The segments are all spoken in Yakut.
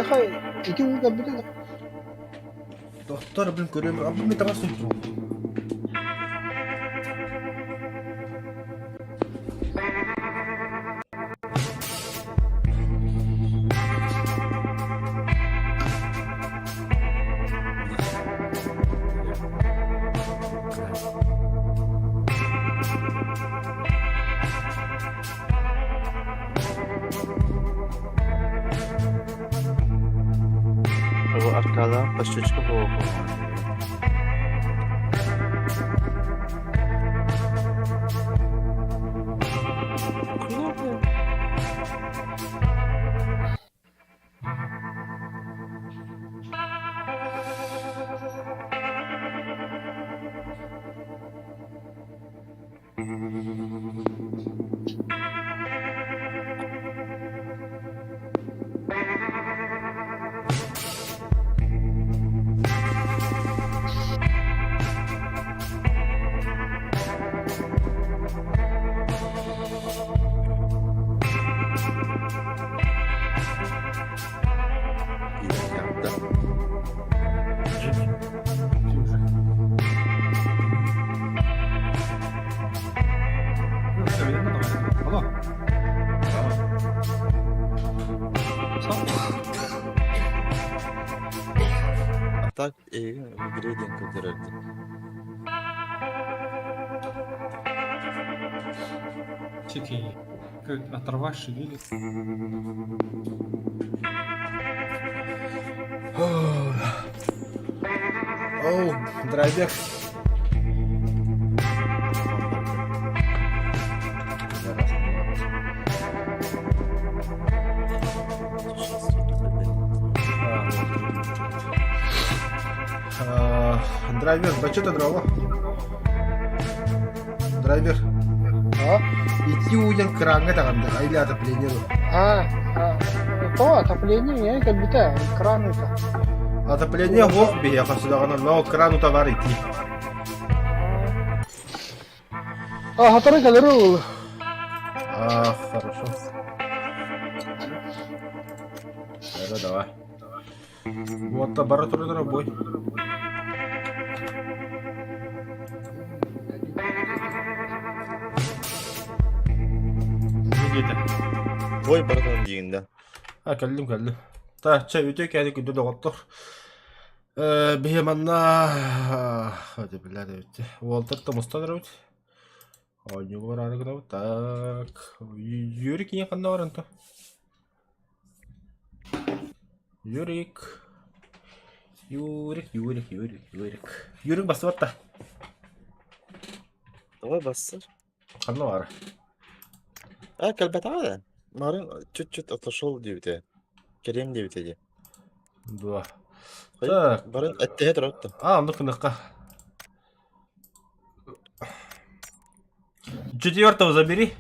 Биһиэхэ ити уу кэлбитэ да. Доктор, блин, көрүөм, а бу таҥас суох. Аркадаах пощечка буолуо. А так эйигин в игре диэн көрдөрөрдүм. Чики, как оторвать шевелит. Оу, драйвер. Драйвер, бачата дрова. Драйвер. А? Ити уйан краҥҥа таҕынды, или отопление дуо? А, а, то отопление кэлбитэ, кран ута. Отопление суох биһиэхэ сүрэҕинэн, но кран ута бар ити. А, хаторы кэлэр ол. А, хорошо. Да, давай. Вот бара турар бой. Диэтэ. Бой барытын диигин да. А, кэллим, кэллим. Та, чэ, үтүө кээни күндү доҕоттор. Э, биһи манна хати билэр эбит. Уолтар тумустан эбит. Оонньууга бараары гынабыт. Так, Юрик ийэ ханна баран то? Юрик. Юрик, Юрик, Юрик, Юрик. Юрик бассыбат да. Давай бассыр. Ханна баара? А, кэлбэтэҕэ да. Марын чуть-чуть отошел диэбитэ. Кэлиэм диэбитэ дии. Дуо. Так. Барын эттэһэ турар да. А, оннук гыныахха. Четвертого забери.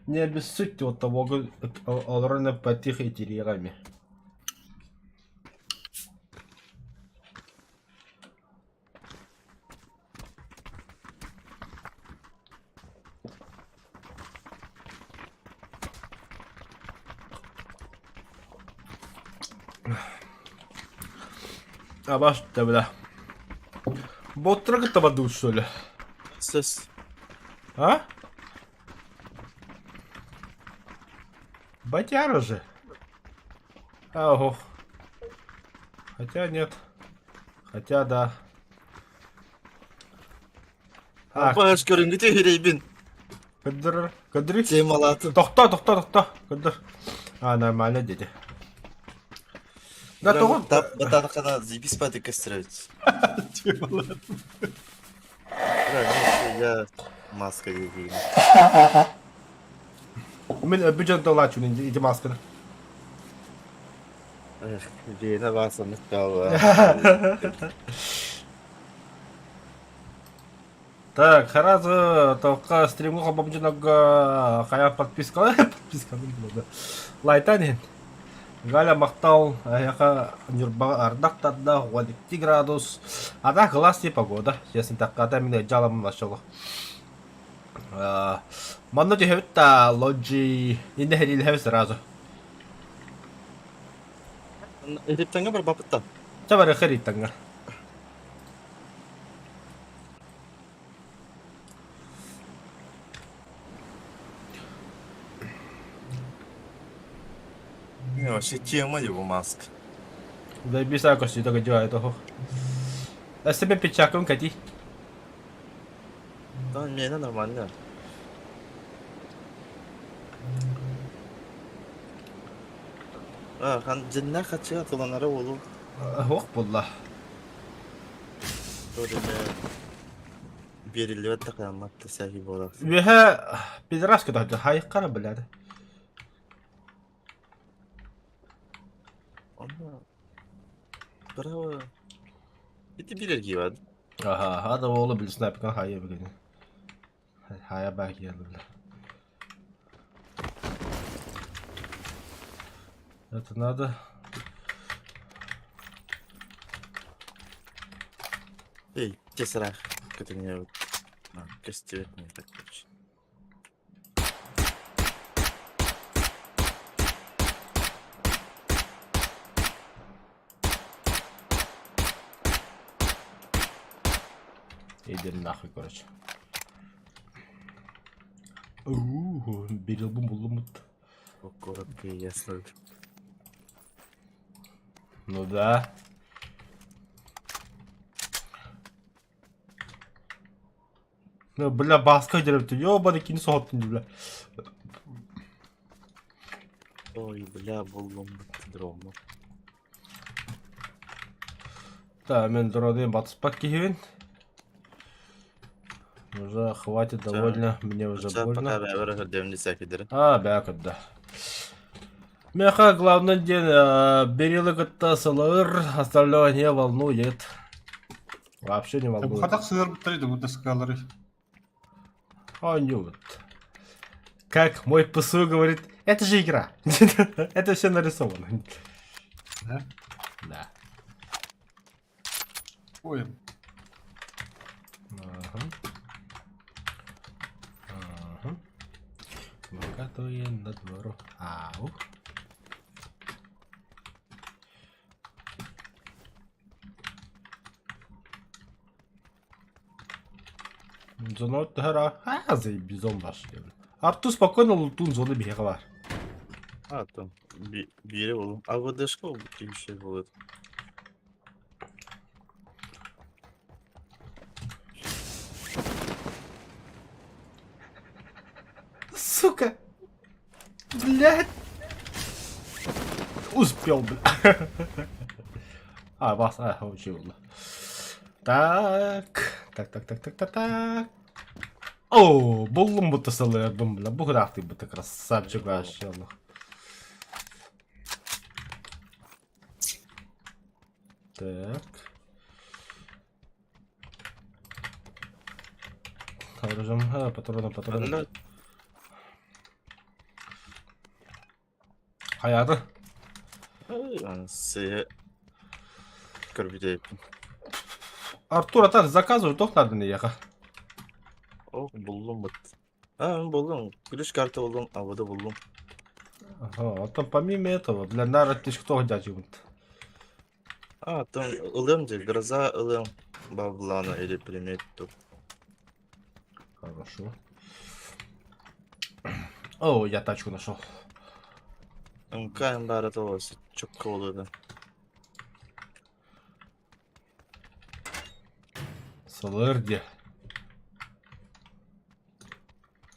Не обессудьте, вот того олорон потих и терегами. Абаш да бля. Боттара кытта бардыбыт что ли? Сөс. А? Батяра же. Ого. Хотя нет. Хотя да. А, Баш көрүнгүтү үһүрейбин. Кыдыр, кыдыры. Темалаатым. Тохто, тохто, тохто. Кыдыр. А, нормально дети. Да, тоҕо... Бататакана заебись спать костировать. Темалаатым. Я маска дии. Мин өбү дьон тылааччыбын ити масканы. Эх, Вена баасаннык хаалла. Так, сразу тоққа стримға холбом дьонорго хайа подписка подписканы булду. Лайтан иһин. Галя махтал, эһиэхэ Ньурбаҕа ардах тарда, 12 градус. А так классная погода. Честно так, когда меня жалом нашел. Манна түһэбит да лоджи иннэ сэриилэһэбит сразу. Риттаҥҥа барбаппыт да. Чэ барыахха Риттаҥҥа. Не, вообще тема его маска. Заебись көстүүтэ көдьү toho. Өссө мен печакым кати. Да, миэнэ нормально. А, хан дьиннээх хаччыга тыланара уолу. Ох булла. Биэриллибэт да кыаммат да сээхи буолар. Үөһэ пидораска да хайыккара билэр. Онно браво. Ити билэр киһи Аха, хада оҕоло били снайперкан хайа бүгүн. Хайа баа киһи Это надо. Эй, тесарах, который мне вот костюет мне так короче. Иди нахуй, короче. Уу, берилбин буллумут. Коротко и ясно. Ну да. Ну, бля, баска өйдөрөбүт. Ёбаный кини соһоттун бля. Ой, бля, буллум дрому. Да, мен дроны батыспак киһибин. Уже хватит довольно, мне уже больно. А, бээ көрдө. Меха главный день берилы кытта сылыр, остальное не волнует. Вообще не волнует. Хатах сыгырбыттар бу доскалары. Анют. Как мой ПСУ говорит, это же игра. Это все нарисовано. Да? Да. Ой. Ага. Ага. Богатое на двору. Ау. Зона төһөр а бизон бар. Артур спокойно лутун зоны биһиэхэ бар. А, там, биире болу. А ВДшка ол еще болады. Сука! Блядь! Успел, бля. А, вас, а, учил. Так, так, так, так, так, так, так. О, буллум будто салырдым, бля. Бу ты будто красавчик вообще. Так. Оружим, а, патроны, патроны. Хайааты? Сыйы көрбүтэ Артур, а так заказывай, туох нааданы эйиэхэ? О, буллум бут. А, буллум. Күлүс карта буллум, абыда буллум. Ага, оттон помимо этого, для нара кто дядюмт? А, там ылым же, гроза ылым баблана или приметту. Хорошо. О, я тачку нашел. МК бары толосы, чокка болуду. Сылыр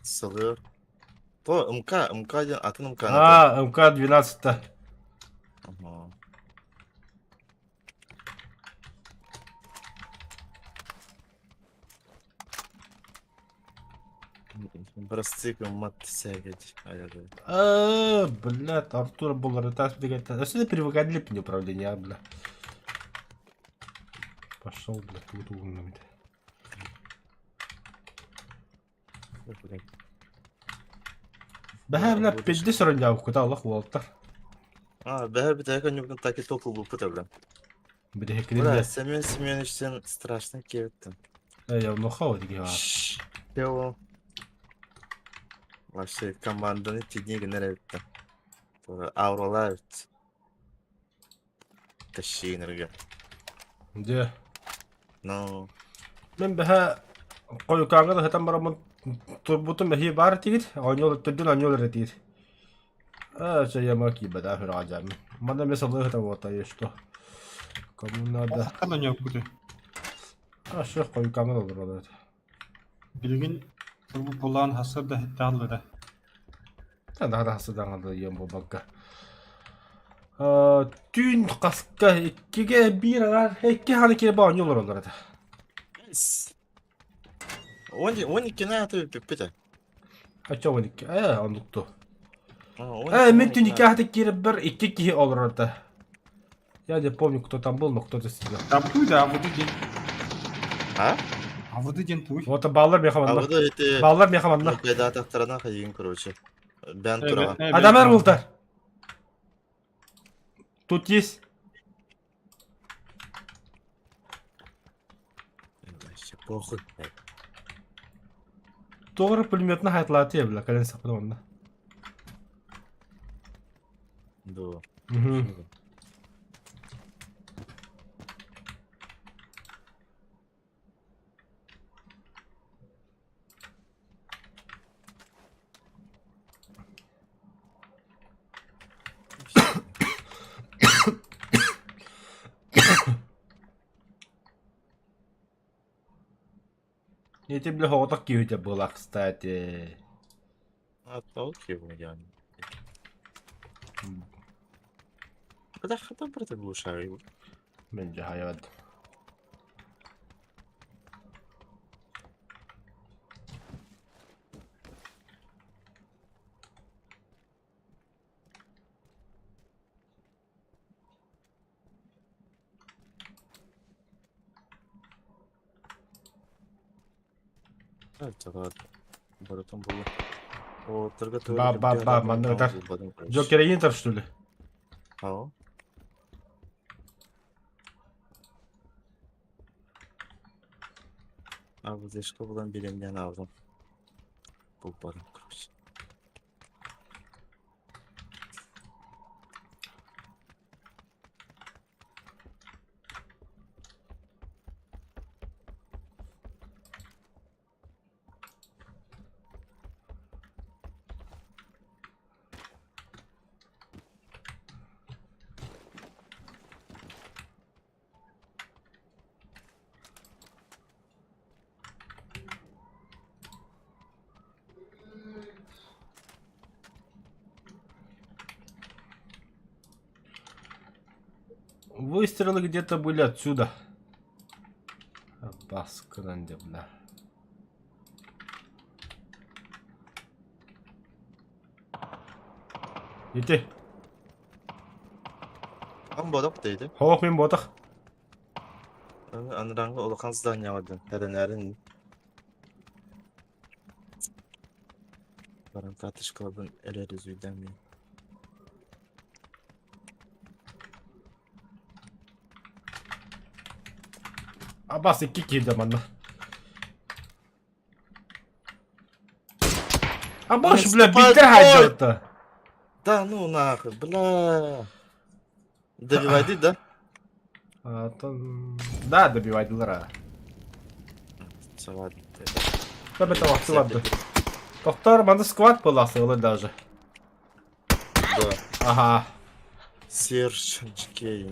Сылыр. То МК, МК диэн атын МК. А, МК-12-то. Ага. Прости, мат сягать. А, блядь, Артур был ротас бегать. А что ты привыкать липни управление, а, бля. Пошел, бля, тут умный. Бэһэ, бля, пизди сөрөнньөв кута Аллах уолтар. А, бэһэ бүтэһик онньукун так и толкулбуппут бля. Бүтэһик Бля, Семен Семенович сен страшно киэбиттин. Э, я внухал дигига. Тео. Вообще команданы тиний гынар эбиттэр. Ауралаа эбит. Тащинерге. Дьэ. Ну. Мен бэһэ хойукааҥҥа да сытан бараммын турбутум эһии баар этигит, оонньуол төрдүн оонньуол эрэ этигит. А, чэ, я мог киирбэтэх үрэҕэ дьааммын. Манна эмиэ салгыы сытар уота, и что? Кому надо? Хакка да ньуоппутуй. А, что, хойукааҥҥа да олороллор этэ. Билигин турбут буоллаҕына сарсыарда иһиттээх ыллара. Наһаа да ийэм буолбакка. Түүн хаска иккигэ биир аҥаар икки ханы киирэ оонньуу олороллор этэ. 12 аты бүппүтэ. Оччо 12. Ээ, оннук ту. Ээ, мен түүн икки ааты киирэрбэр икки киһи олорор этэ. Я не помню, кто там был, но кто-то сидел. Там туй да, а вот день. А? А вот день туй. Вот баллар меха А манна. вот эти Баллар меха манна. Беда хайын, короче. Бен тураҕа. Адамар бултар. Тут есть. Вообще похуй. Тоҕо пулеметна хайтлааты бля, кэлэн саппын онно. Дуо. Мгм. Эти бля оҕотох киһитэ была, кстати. Отталкиваю я. Куда хата брат оглушаю? Мен жаһайабат. Барытын булла. О, торга Ба, ба, ба, манна ытар. Джокер Интер, что ли? Ау. А вот здесь что булан билемден алдым. Бу барым, короче. Выстрелы где-то были отсюда. Баскранде, бля. Ити. Ам бодох дейdi. Хоох мин ботах. Аныраңғы улахан здание бардын. Тэрэнэрин. Баран карточкалабын эрэр үзүйдэн мин. Абас икки киирдэ манна. Абаш, бля, биирдэ хаайдыбыта. Да ну нахуй, бля. Добивайды, да? А, там... Да, добивайдылар. Салат. Табе тавахтыларды. Тохтор, манна сквад была сылы даже. Да. Ага. Серж Джкей,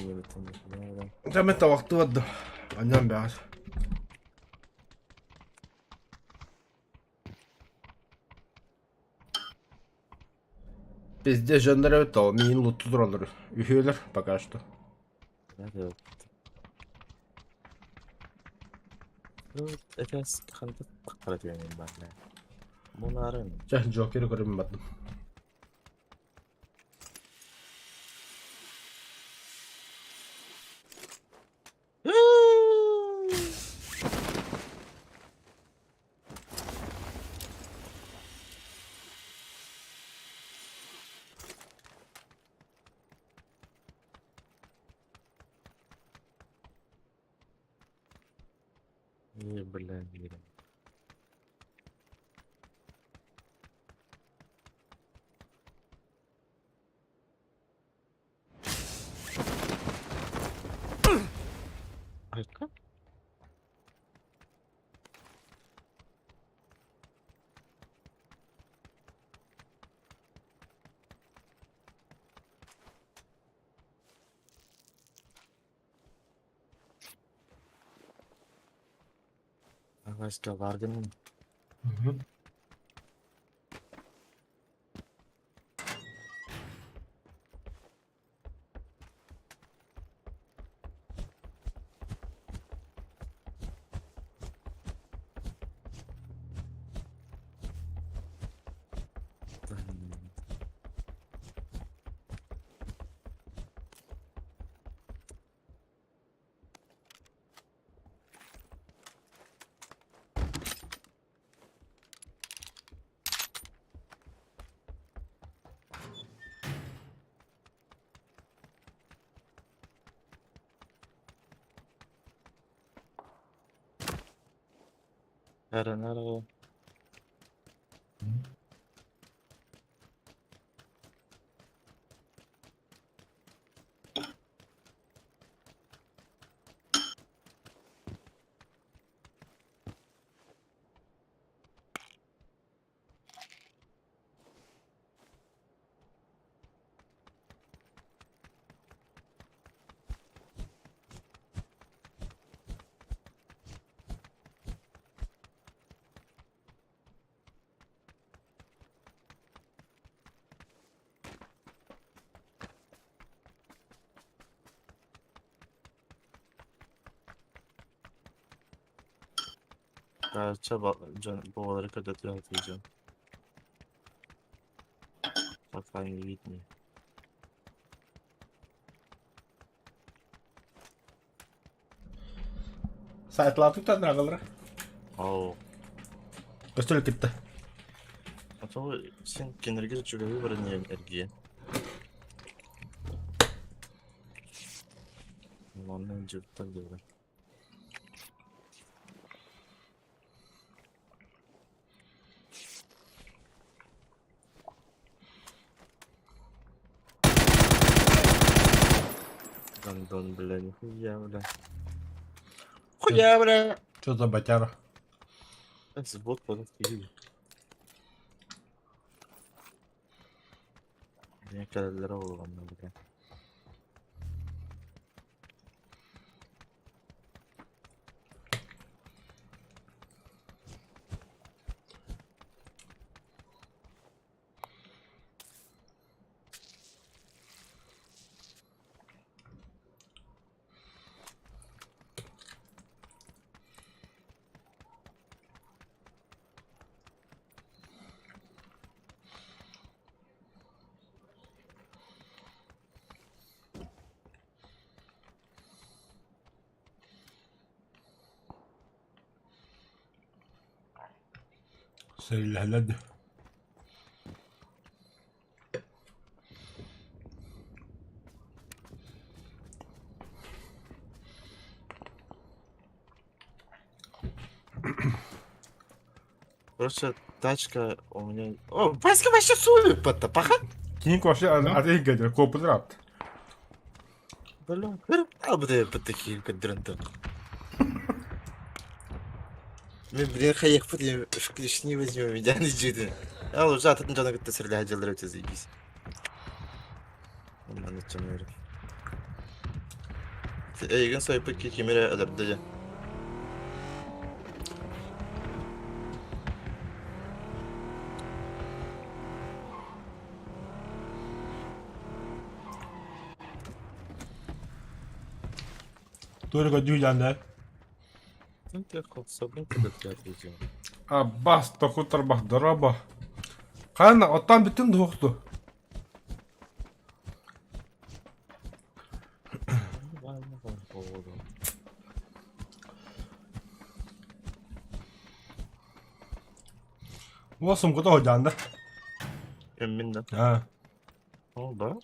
Табе тавахтыларды. Аннан бәғар. Пизде жоннор эбит ол миин лутту тураллар. Үһүөлэр пока что. Эфес хантык қара түгенин бар. Мунарын. Чэ, Джокеры көрөмүн бардым. Не, бля, не. Васька бааргын. Мгм. Эрэнэр Дьон буолары көрдөтүөн сылдьан. Пока не видно. Сайтлаатыктан аҕалара. Оо. Көстөл кытта. А то син кинилэргэ үчүгэйи баран иһэн эргийэн. Манна дьыттар диэбин. Гандон, бля, нихуя, бля. Хуя, бля! Что за батяра? Сбот потом Кэлэллэрэ буоллаҕына бля. Сэриилэһэллэр дии. Короче, тачка у меня... О, Васька вообще сует-то, паха! Киник вообще атын кэлэр, куоппутун аапта. Бля, такие кадрынты. Мен блин хайыхпыт в клешни возьмем меня не жиды. А уже атын жана кытта сирле хаҗалар өтө заебись. Оннан өтчөмөр. Эйген сойпы ки кимире өлөрдө же. Только дьүүллээн Аббас тохутарбах дороба. Хаана оттон бүтүн дуохту. Уосум кото ходжаанда. Мин да. Аа. Ол да.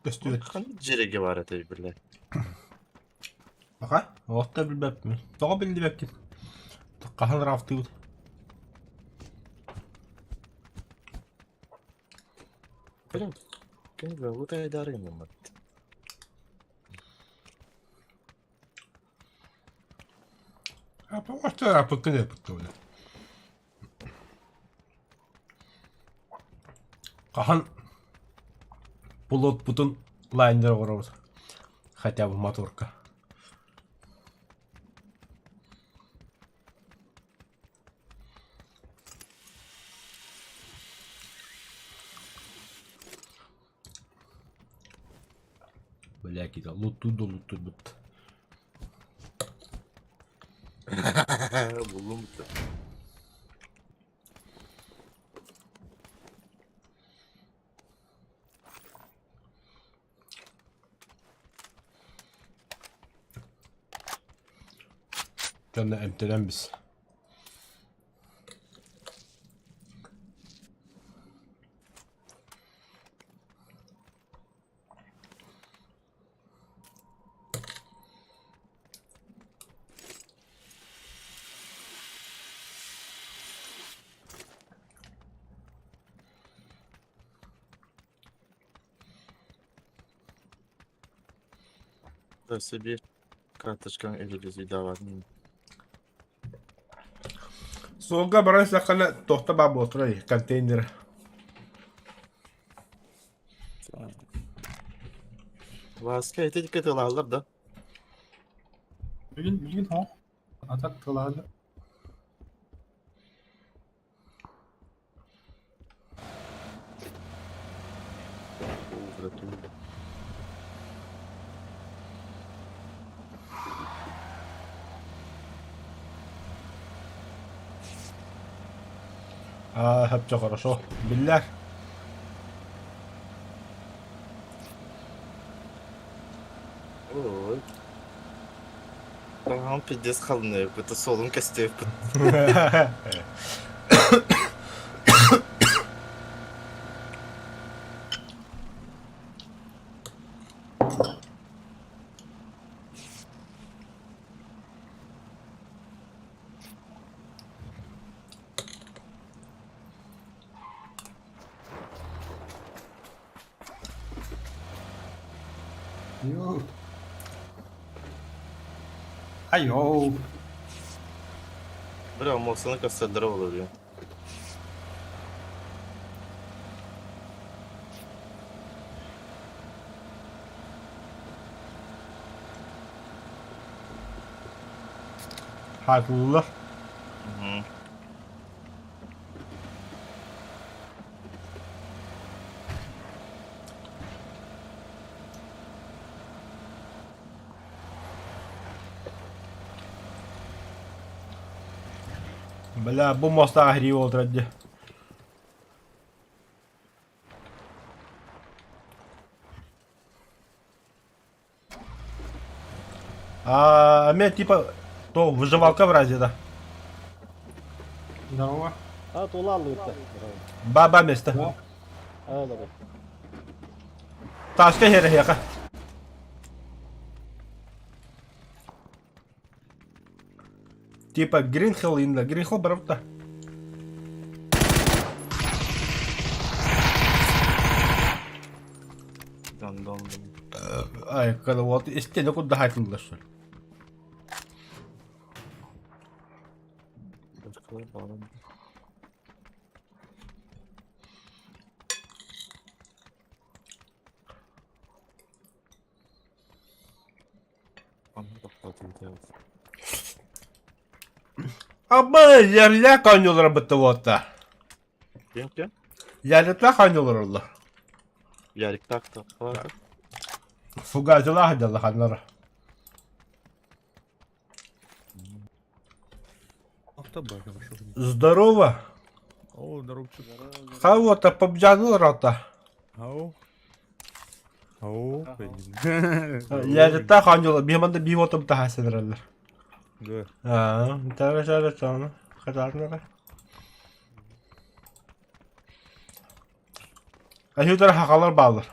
Көстүбэт. Ханнык дьиэгэ баар этэй бile? Аха, оҕото билбэппин. Тоҕо биллибэккин? Хаһан ыраахтыыбыт? Блин, кини утайдаары гынныммыт. Аппа аппыккын эппит Хаһан пулотпутун лайнер оҥоробут хотя бы моторка. Бля, кида, луттуур да луттуур бут. Буллум. Дьонно эмтэнэн бис. Өссө биир карточкаҥ ревизийдаабатын Суолга баран истэххинэ туохта баар буолтарай контейнер. Васка ити кытылааллар да? Билигин билигин суох. А так тылаһаллар. Аа, хөпчө хорошо. Биллэр. Ой. Таҥаһым пиздец халыныйбыт, суолум көстүбүт. Йоо. Айоо. Бля, муосаны көрсөллөрө буолуо. Хаатыллар. Мгм. Бля, бу мостаах иһирии буолтар дии. А, эмиэ типа то выживалка вроде да. Здорово. А, тулалыыта. Баба место. Да. А, давай. Тааска иһэр эһиэхэ. Типа Green Hill инна. Green Hill барабыта. Дон дон дон. Ай, когда вот истиэнэ курдук хаайтыллар что ли. Абы yerler kaynıyorlar bitti votta. Ким ким? Yerlikler kaynıyorlar orada. Ярик так-то. Фугазыла хадалла ханнара. Здорово. О, здоровчик. Кого-то побжанул рота. Ау. Ау. Yerlikler kaynıyorlar. Bir hemen de bir votum daha sinirler. Да. Аа, тара шара чана. Хатарнара. Ахютар хахалар баалар.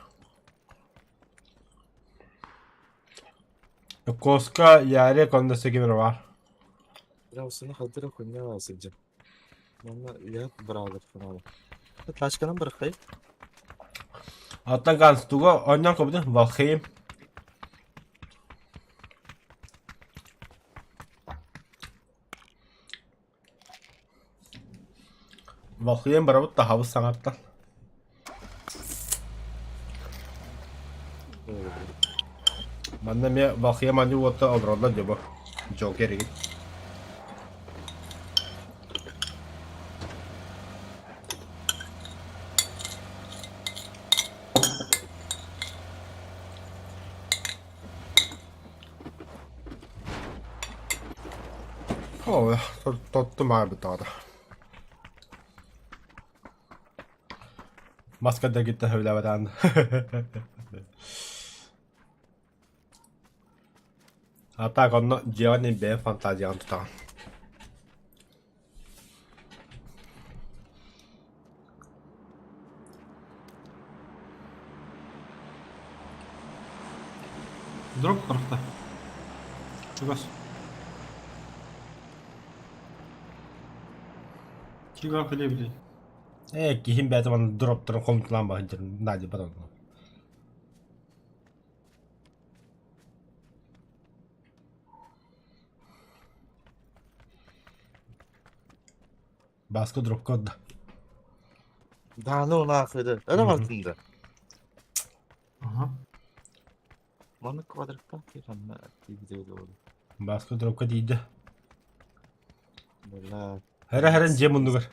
Коска яре конда секимер бар. Бля, халтыра хуйня сылдьар. Манна үйэт быраалар финалы. Тачканан бырахай. Аттан ганстуга оннан кобдun Valheim. Valheim барабыт тахабыз саҥаттан. Манна эмиэ Valheim анньыы уота олороллор дии бу. Джокер игин. Ой, тоттум аҕай бүттэҕэ. Маска да кытта сөбүлээбэтэҕин. А так онно дьиэҕин иһин бэйэҥ фантазияҕын тутаҕын. Дроп харахта. Чугас. Чугас биле. Ээ, киһим бэйэтэ манна дроптарын хомуталаан баһыйдыр, Надя баран. Бааска дропка отда. Да ну нахуй да. Öyle Мгм. бардın да. Ага. Маны квадраттан киирэн тиийбитэ буолуо. Бааска дропка тиийдэ. Бля. Хэрэ хэрэн дьиэ муннугар.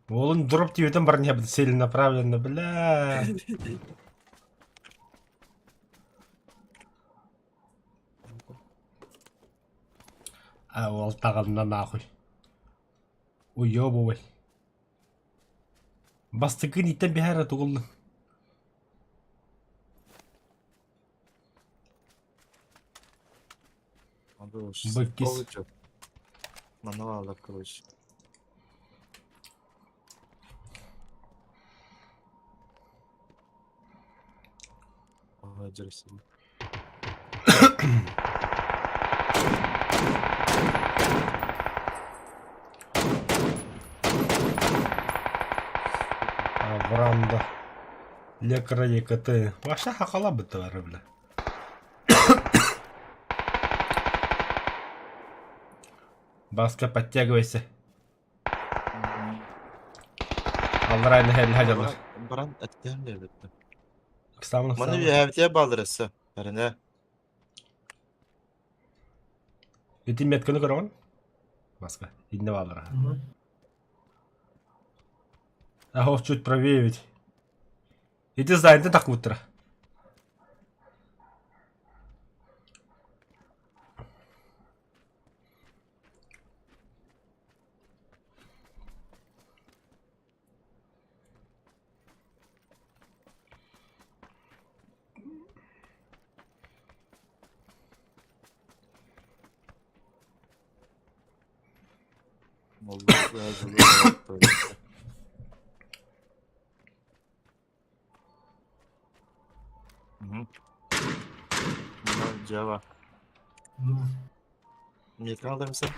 Уолун дроп тиийбитин баран иһэбит целенаправленно, бля. А уол таҕынна нахуй. Уёбывай. Бастакы ииттэн биһээрэ тугуллун. Быккис. Манала короче. Ага, дерси. Авранда. Лекара ЕКТ. Вообще хакала быттылар бля. Баска, подтягивайся. Аллараа нэһэллэһэ дьаллар. Баран эттэм диэбиттим. Ыксаамын Маны ыксаамын. үөһээбитигэр бааллар өссө. Эрэнэ. Ити метканы көрөҕүн? Баска. Иннэ бааллара. Ахо чуть правее ведь. Ити зайнты тахбыттара. Java. Метро алармысың?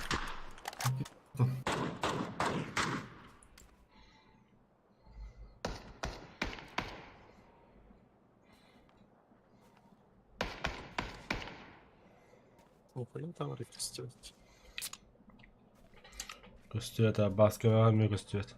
Охуя товары көстүбэт. Көстүбэт, Баскаҕа эмиэ көстүбэт.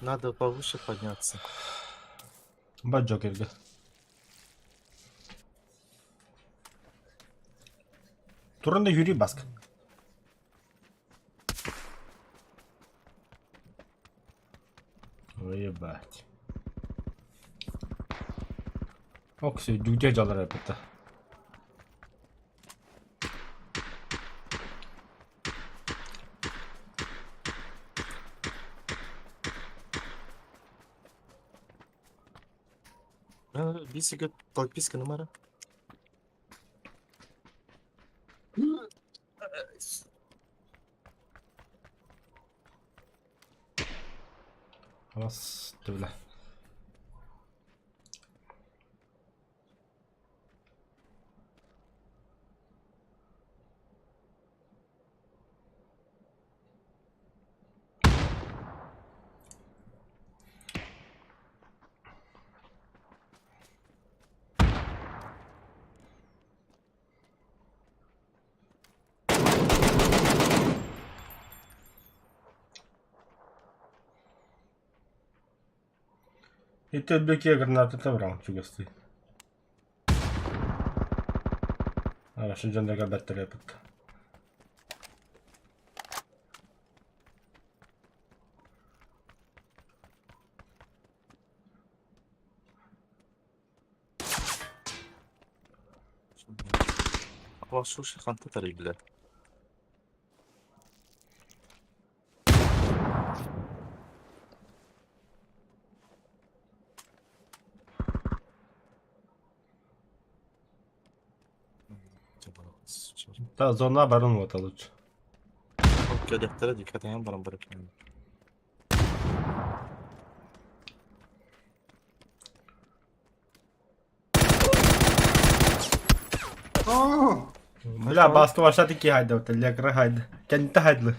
Надо повыше подняться. Бар Джокерга. Туран да Юрий Баск. Ой, ебать. Окси, дьүгдьэ дьалар эбит. Бисигэ подписка номера. Хас бля. Ити өлбөкиэ граната быраҕан чугастыы. Арашын дьоннорго бэртэлээбит. Слушай, ханта тарыйдылар. Та зона баран вот лучше. Кэлэхтэрэ дикатайан баран барып. О, Бля, басты ваша таки хайда, вот лекра хайда. Кенте хайдлы.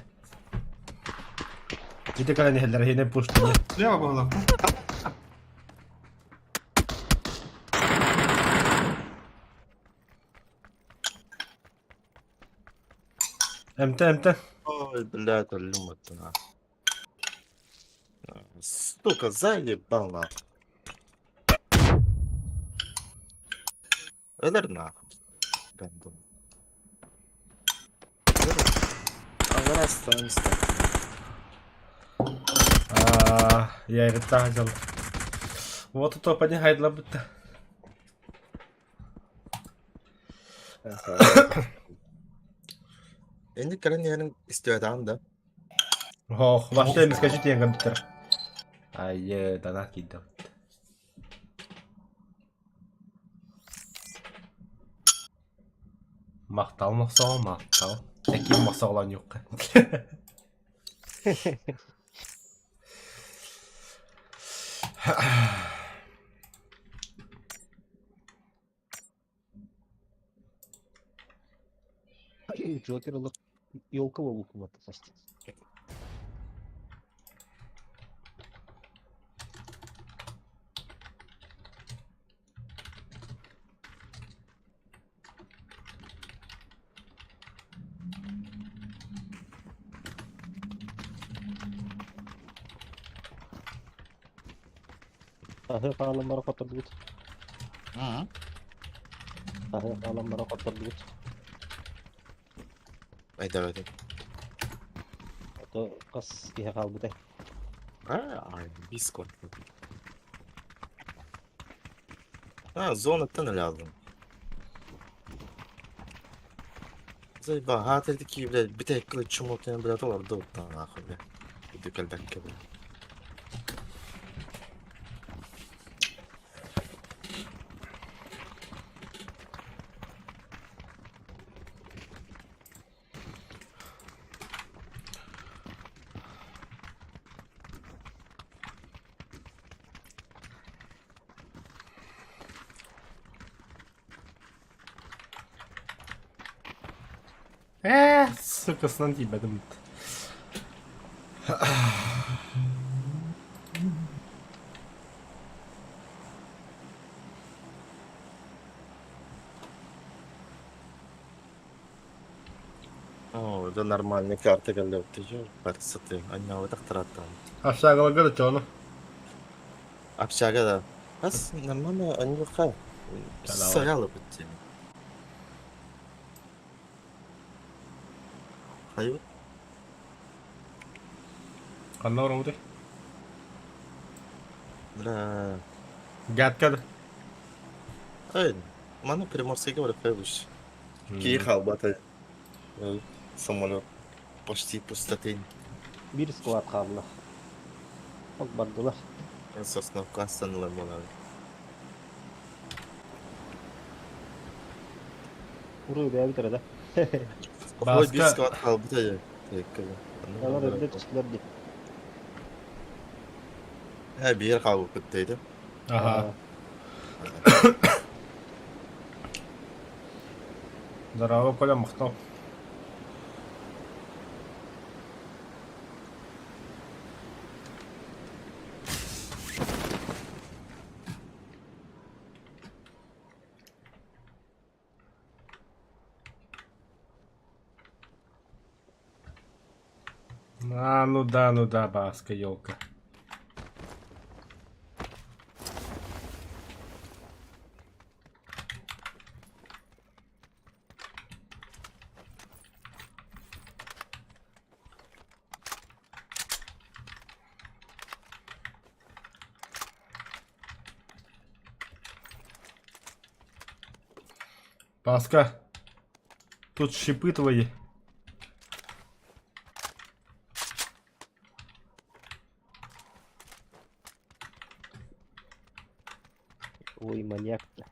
Ити кэлэн иһэллэр, хине пуштуне. слева было. МТ, МТ. Ой, блядь, өллүм оттон. Сука, заебал нахуй. Өлөр нахуй. Гандон. Аңара останется. А, я это взял. Вот это пони хайдла бутта. Энди кэлэн иһэрин истибэтэҕим да. Ох, вообще скажите, я компьютер. Ай, донат кидал. Махтал махсал, махтал. Таким махсалан юққа. Джокер елка буолбут почти. Аһы хаалан бара хоттордубут. Аһы хаалан бара хоттордубут. Айда бэти. Ото хас киһи хаалбытай. А, бискот. А, зонаттан өлөдüm. Заеба, хаатыр такие, блядь, битэ кылы чумотын, блядь, олар да нахуй, блядь. Иду кэлбэккэ, блядь. Сука, снан тибедим. О, это нормальный карта кэллэ ты чё, барсаты, анньаабытах тахтараттан. Общагалага чону. Общага да. Ас нормально, анньуха. Давай. Саялы бутти. Хайы. Ханна оромуты. Бля. Гадкад. Ай, маны Приморскийга барып кайбыш. Кии халбата. Самолет почти пустоты. Биир склад хаалла. Ол бардылар. Сосновка остановила буолар. Уруй бэйэбит эрэ да. Ой, биир Баска. склад хаалбыта. Алар эрдэ түстүлэр дии. Һэ, биир хаалбыт дейdi. Ага. Здорово, Коля, махтал. А, ну да, Баска, елка. Паска, тут шипы твои. Ой, маньяк-то.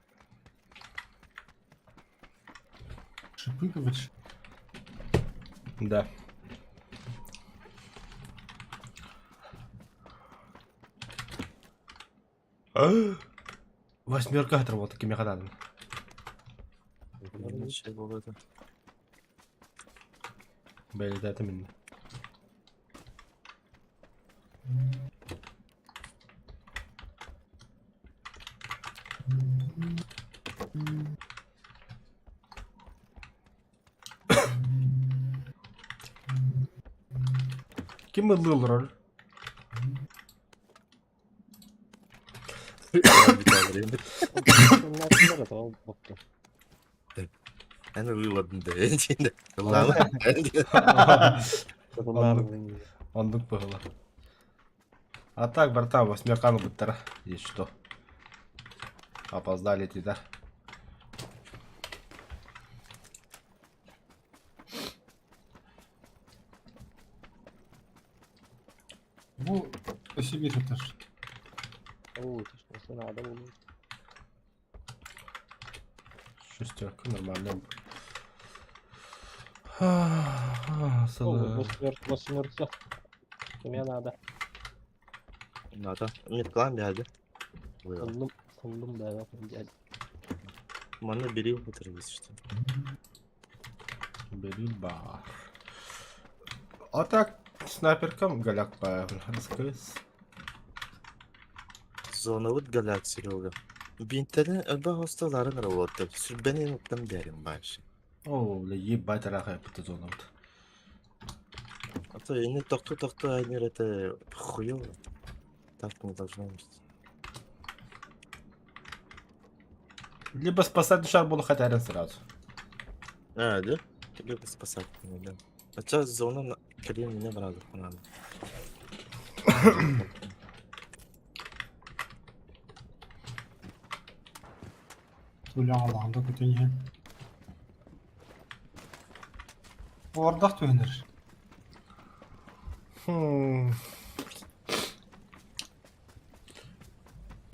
Шипы, говоришь? Да. Восьмерка отработала, кими хадан. Бәлетәті мин. Ким ыллыыр роль? Эн ылладым да диэн. Ыллаама. Оннук быһыла. А так, братан, восьмерканы быттара. Есть что. Опоздали ты, да? Бу өссө биир этаж. Оо, точно, надо было. Шестерка, нормально. Восьмерка. Кимиэ надо? Надо. Меткалаан биһиги. Ыллым, ыллым да, дядь. Манна бери утырбыз что. Бери бар. А так, снайперкам голяк по СКС. Зонабыт голяк Серега. Бинтэрин элбэх остоларын работа. Сүрбэнин оттан биэрим бааш. О, бля, ебать, раха я зона. А то не тохтуу-тохтуу айныр это хуёво. Так не должно быть. Либо спасать шар буду хотя бы сразу. А, да? Либо спасать, да. А сейчас зона на... Крим не брали, надо. Туляҕа да көтөн иһэн. Ордах түһэнэр.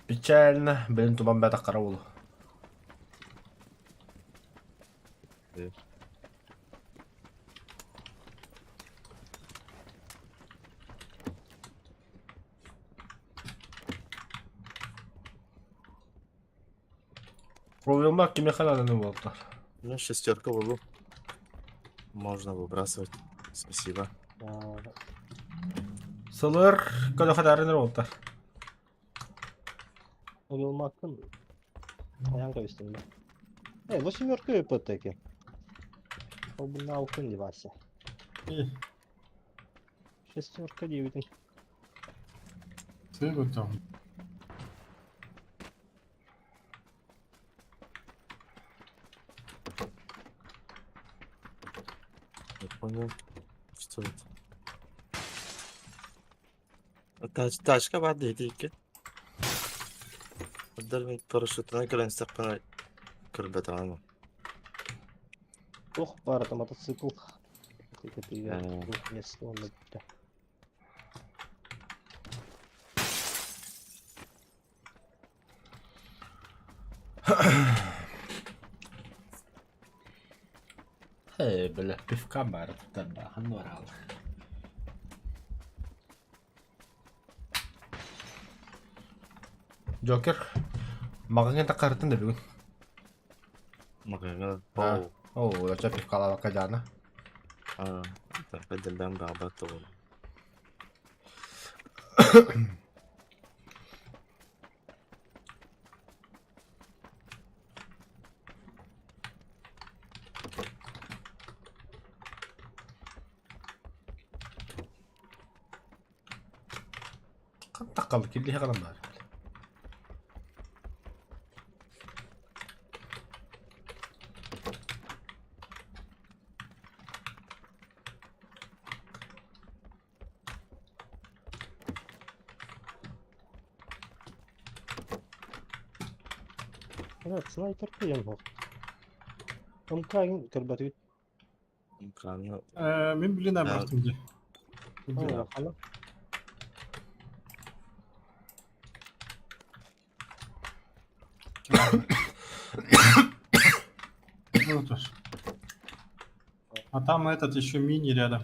Печально. Блин, туман бята караул. Провелмак кимехананы болтар. Ну, шестерка в углу. Можно выбрасывать. Спасибо. Сылыр көлөхөдәрин болтар. Уйулмаккын аян кабистим. Э, восьмерка ипотеки. Ол бу алтын девася. Шестерка девятин. Сый көтөҕүн. Не понял. Что это? Тачка бар дейді екен. Өддөр мен парашютына кэлэн истэхпинэ көрбөтөҕүм. Ох, пара там мотоцикл. Привет. Место он Э, бля, пивка бар тарбахан барал. Джокер, мағыңа да қарытын да бүгін. Маҕаҥҥа А. О, О, оча пивкалава кадяна. а, бэдэллээн баҕарбат тугун. Таққалы килли ғалам бар. Снайпер кыйын бу. МК-ын көрбөтүгүт. МК-ны Мин блин обратно где. Хана. Вот уж. А там этот еще мини рядом.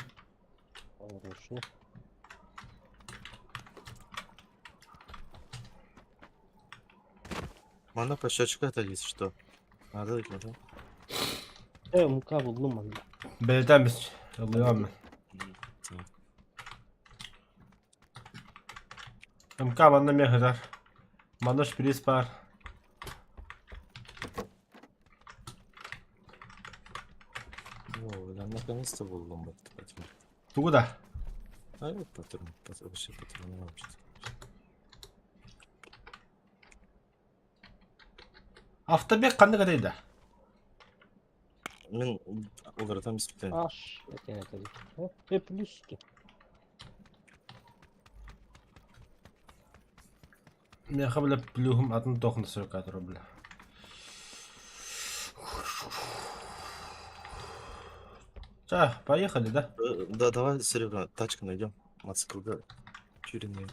Хорошо. Манна по щечку это есть что? Надо да? МК буллум манна. Бэлэтэн бис. Ылыам мен. МК манна эмиэ сытар. Манна шприц баар. О, да, наконец-то буллум вот. Тугу да? А вот патрон, вообще патрон вообще. Автобег ханнык этэй да? Мин уларытан испитен. Аш, этен этели. Э, плюс. Миэхэ бile плюһум атын туох да сырыкаатар бile. Ча, поехали, да? Да, давай, Серега, тачку найдем. Мотоцикл, тюрины.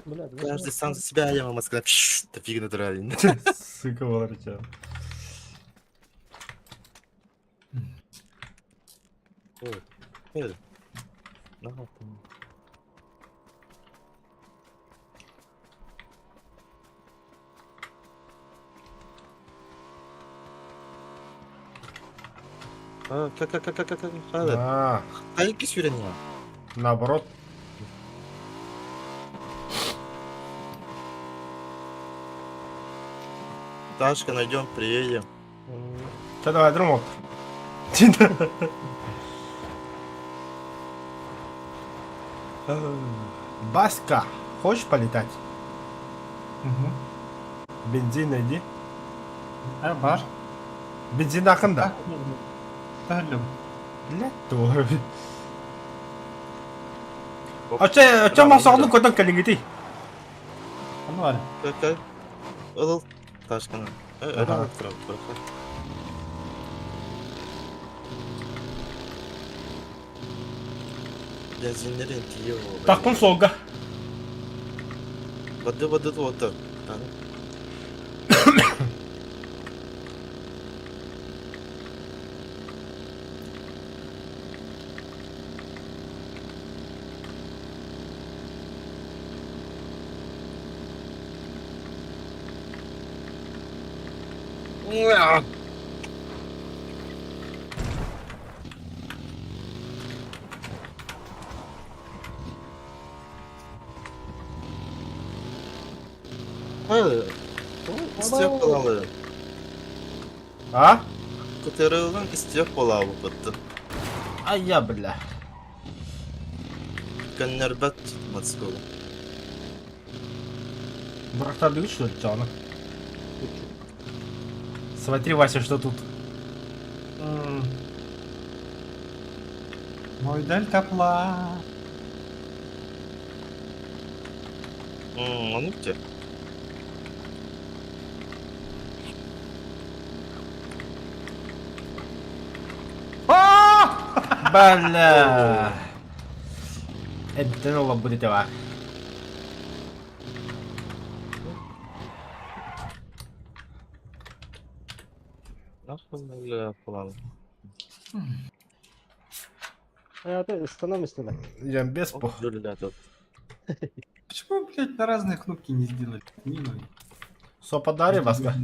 Бля, Каждый сам за себя, я вам сказал, да фиг натурально. Сука, волорча. Как, как, как, как, как, А, как, как, наоборот. Тачка найдем, приедем. Че, давай, друг. Баска, хочешь полетать? Угу. Бензин найди. А, бар. Бензин ақында. Тәлім. Блядь, тугу. Оче, оче мосоҕну көтөн кэлиҥҥитий? Аны бар. Как, как? Ол тачканы. Ага. Бензиннерин тие ол. Тахпын суолга. Бады бады отыр. Истиэп буолалы. А? Көтөрөлөн истиэп буолабы бытты. Ай-я, бля. Көннөрбөт мотоцикл. Бырахтардыгыт что ли, чоно? Смотри, Вася, что тут. Мой дельтаплан. Ону где? Бля. Эбден ола будет бар. Нахуй план. Это становимся на. Я без по. Почему, блядь, на разные кнопки не сделали? Милый. Со подари, Васка.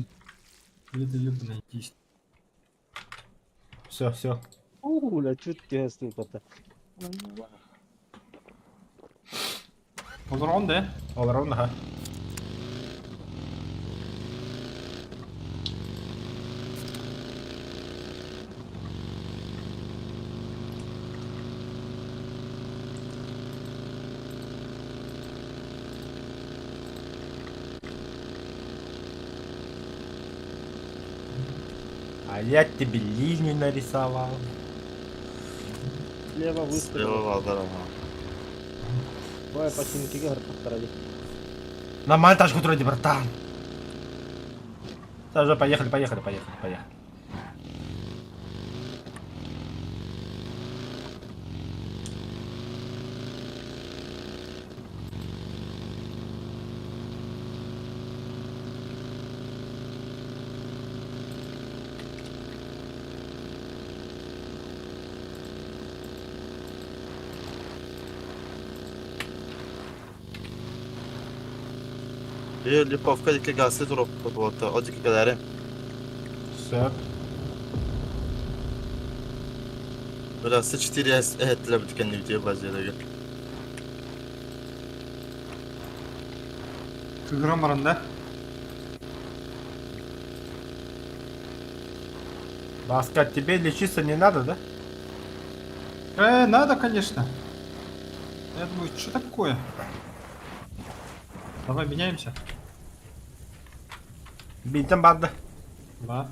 Это ёбаная кисть. Все, все. Уля, чуть тебя стыпата. Олорон, да? Олорон, ага. А я тебе линию нарисовал. Слева выстрел. Слева валдар, ага. Давай починки гар повторяли. Нормально тачку вроде, братан. Да, уже поехали, поехали, поехали, поехали. Bir Lipovka dikki gazete drop bolta. O dikki galeri. Сөп. Biraz 4 ettiler bir kendi video bazıları. Кыграмаран, да? Баска, тебе лечиться не надо, да? Надо, конечно. Я думаю, что такое? Давай меняемся. Бинтен барды. Да.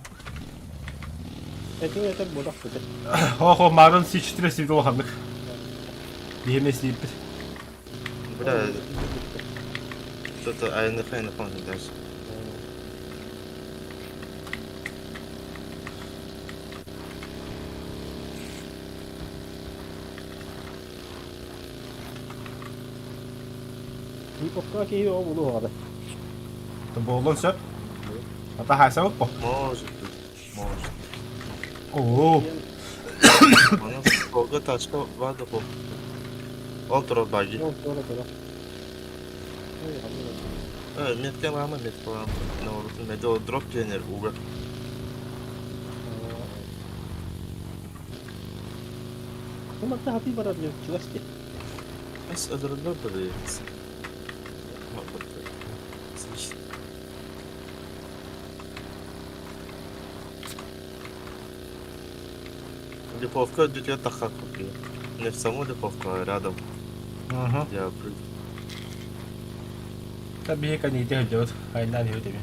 Это это бодах будет. Охо, марын С4 сивді олғандық. Бейме сиппит. Бля, что-то АНХ не помню даже. Липовка киһи ол булуоҕа. Болон сөп. Ата хайса по. Может быть, может. Оо. Bana Volga taçka vardı bu. Ол турар баги. Ол туора тура. Ой, хаммын. Меткен рама меткен рама. Ne olursun mede o drop jenер уга. Уматта хапи барар диэн чугас дии. Эс öldürüldü böyle. Липовка дүтө таха купил. Не в саму Липовку, а рядом. Угу. Я Та бейка не идет делать. Айнан его тебе.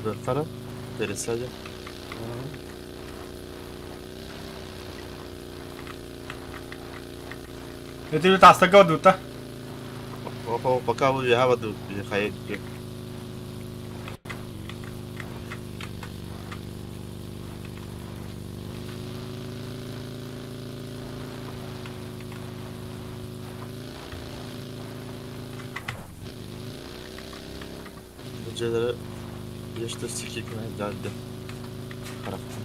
Бертара, пересадя. Это или таста гадута. Опа, пока вы вягаваду, хайки. Geceleri yaşta sikikme geldi. Taraftan.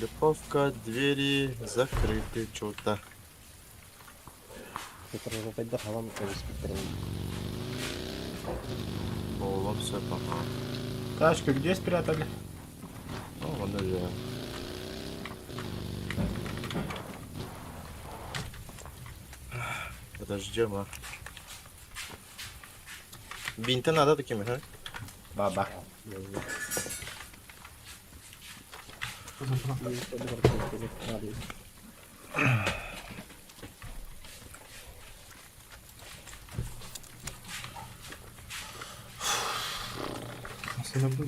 Липовка, двери закрыты, что-то. Оğlum все ага. Тачку где спрятали? Ну, вон уже. Подождем, а. Бинты надо такими, а? Баба.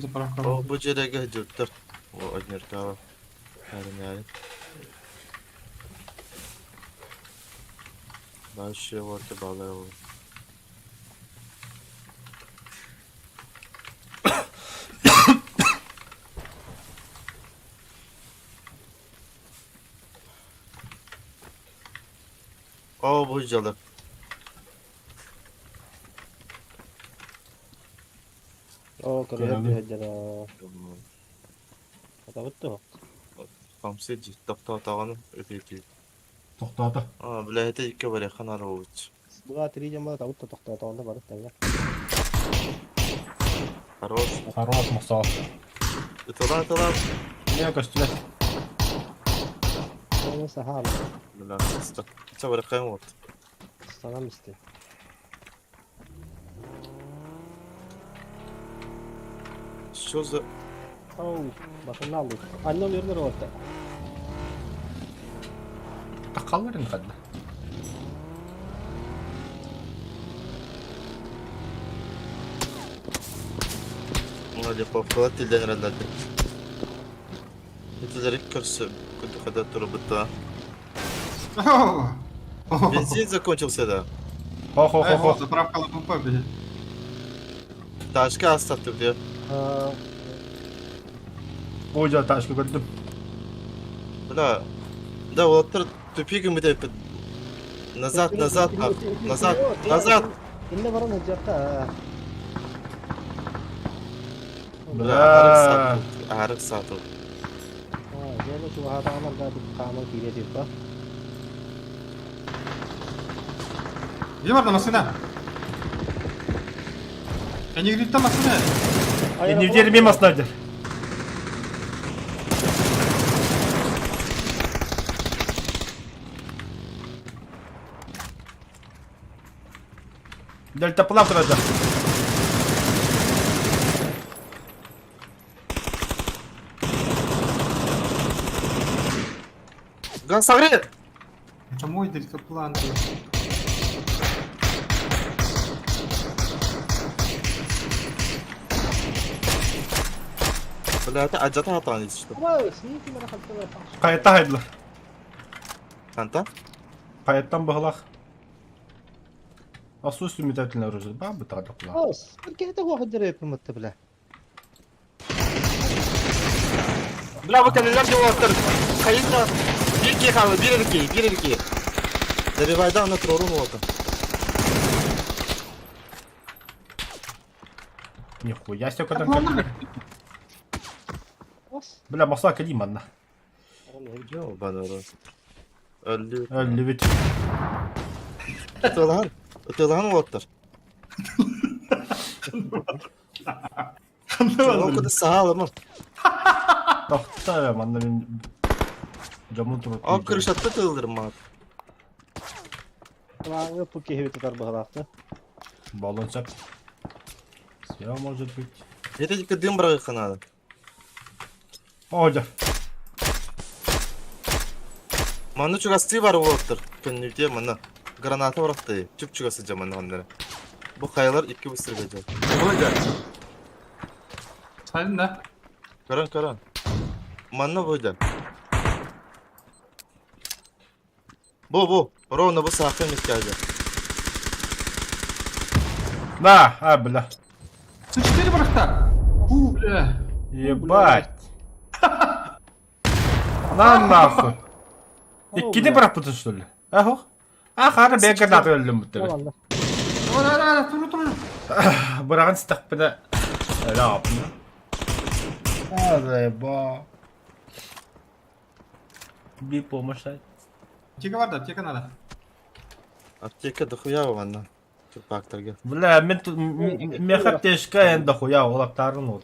Заправка. О, бу жерге жүрттөр. О, однертава. Әрін. Дальше вот и балай. О, бу жылы. О, көрөр Атабыт Хамсы тоқтатағаны өтеті. Тоқтаты. А, бля, это екі бар яқан ары болыч. Два, три жама табыт тоқтатағанда барып таңа. Хорош. Хорош, Мусал. Ытыла, ытыла. Не көстүлөр. Оны сахар. Бля, Ча бар яқан вот. Санам исте. Чё за... Оу, басымна алды. Аннан өрнөр олорду. Таққалларын хадда. Липовкалар тилден эрэллэр. Итилери көрсө куда турбута. Бензин закончился да. Хо-хо-хо-хо. Заправка ЛПП, блядь. Ташка астаттым диye. Ой, ташка көрдүм. Бля. Да, уолаттар тупик гыммыт Назад, назад, назад, назад. Инне баран ыдьахха. Бля. Арык сатыл. Дьоно чугаһаатаҕына да хааман киириэ диэбит Где барда машина? Я не говорит, там машина. Иннивдер мимо снайдер. Дельта план куда-то. Газ согрет! Это мой дельтаплан. Бля, это адьата хатаан что. Хайта хайдылар. Ханта? Хайттан быһылах. Асус метательное оружие. Ба, бытаада кула. Ос, киһитэ бля. Бля, вот кэлэллэр уолаттар. Хайыта. Биир киһи хаалла, биир эрэ киһи, биир эрэ киһи. Добивайда аны турорун уота. Нихуя себе когда Бля, масла кэлии манна. Банары. Өллү. Өллүбүт. Ытыалаһан. Ытыалаһан уолаттар. Ол куда саалымыр. Тохто манна мин дьоммун турут. Ол крышатта тылдыр мат. Лааҥҥа бу киһи тутар быһалаахта. Баллон сөп. Все может быть. Это только дым бырагыхха надо. О, дьэ. Манна чугастыы бар уолаттар. Көннүтэ манна. Граната бырахты. Чуп-чугас сылдьа манна маннара. Бу хайалар икки быстырга дьон. Ой, да. Сайын да? Көрөн, көрөн. Манна бу да. Бу, бу. Ровно бу саахха эмискэ На, а, бля. С4 бырахта! У, бля. Ебать. На нахуй. Иккини бырахпытын что ли? Ах, ах, ары бэйэ граната өллүм бүттэ. Давай, Давай, давай, давай, туру, туру. Быраҕан ситтэхпинэ өлө ааппына. А, заеба. Би помощь. Аптека бар да, аптека надо. Аптека дохуя манна. Турпактарга. Бля, мен меха аптечка эн дохуя олактарын вот.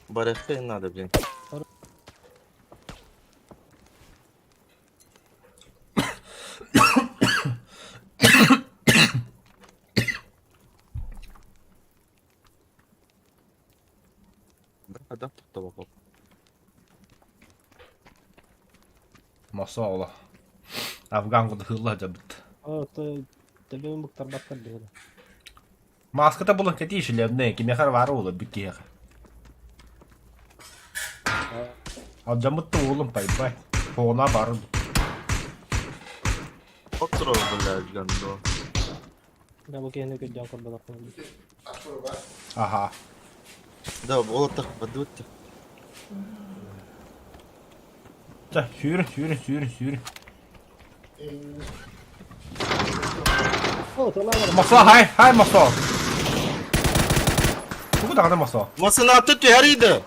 Барахта надо, блин. Адам тоқтап Маса ола. Афган куда хылла жабыт. Төбөм буктарбаттар биһиги. Маската булан кэтиишилэбнэ кимиэхэ баар уола бүт киһиэхэ. Алдьаммыт да уолум пайбай. Фона баар Отро, блядь, гандо. Да бу киһини көрдөөн көрбөтөхпүн. Аха. Да, уолаттар бадыбыт. Чэ, сүүрүн, сүүрүн, сүүрүн, сүүрүн. Мохсоо, хай, хай мохсоо. Тугу даҕаны мохсоо. Масынааты түһэр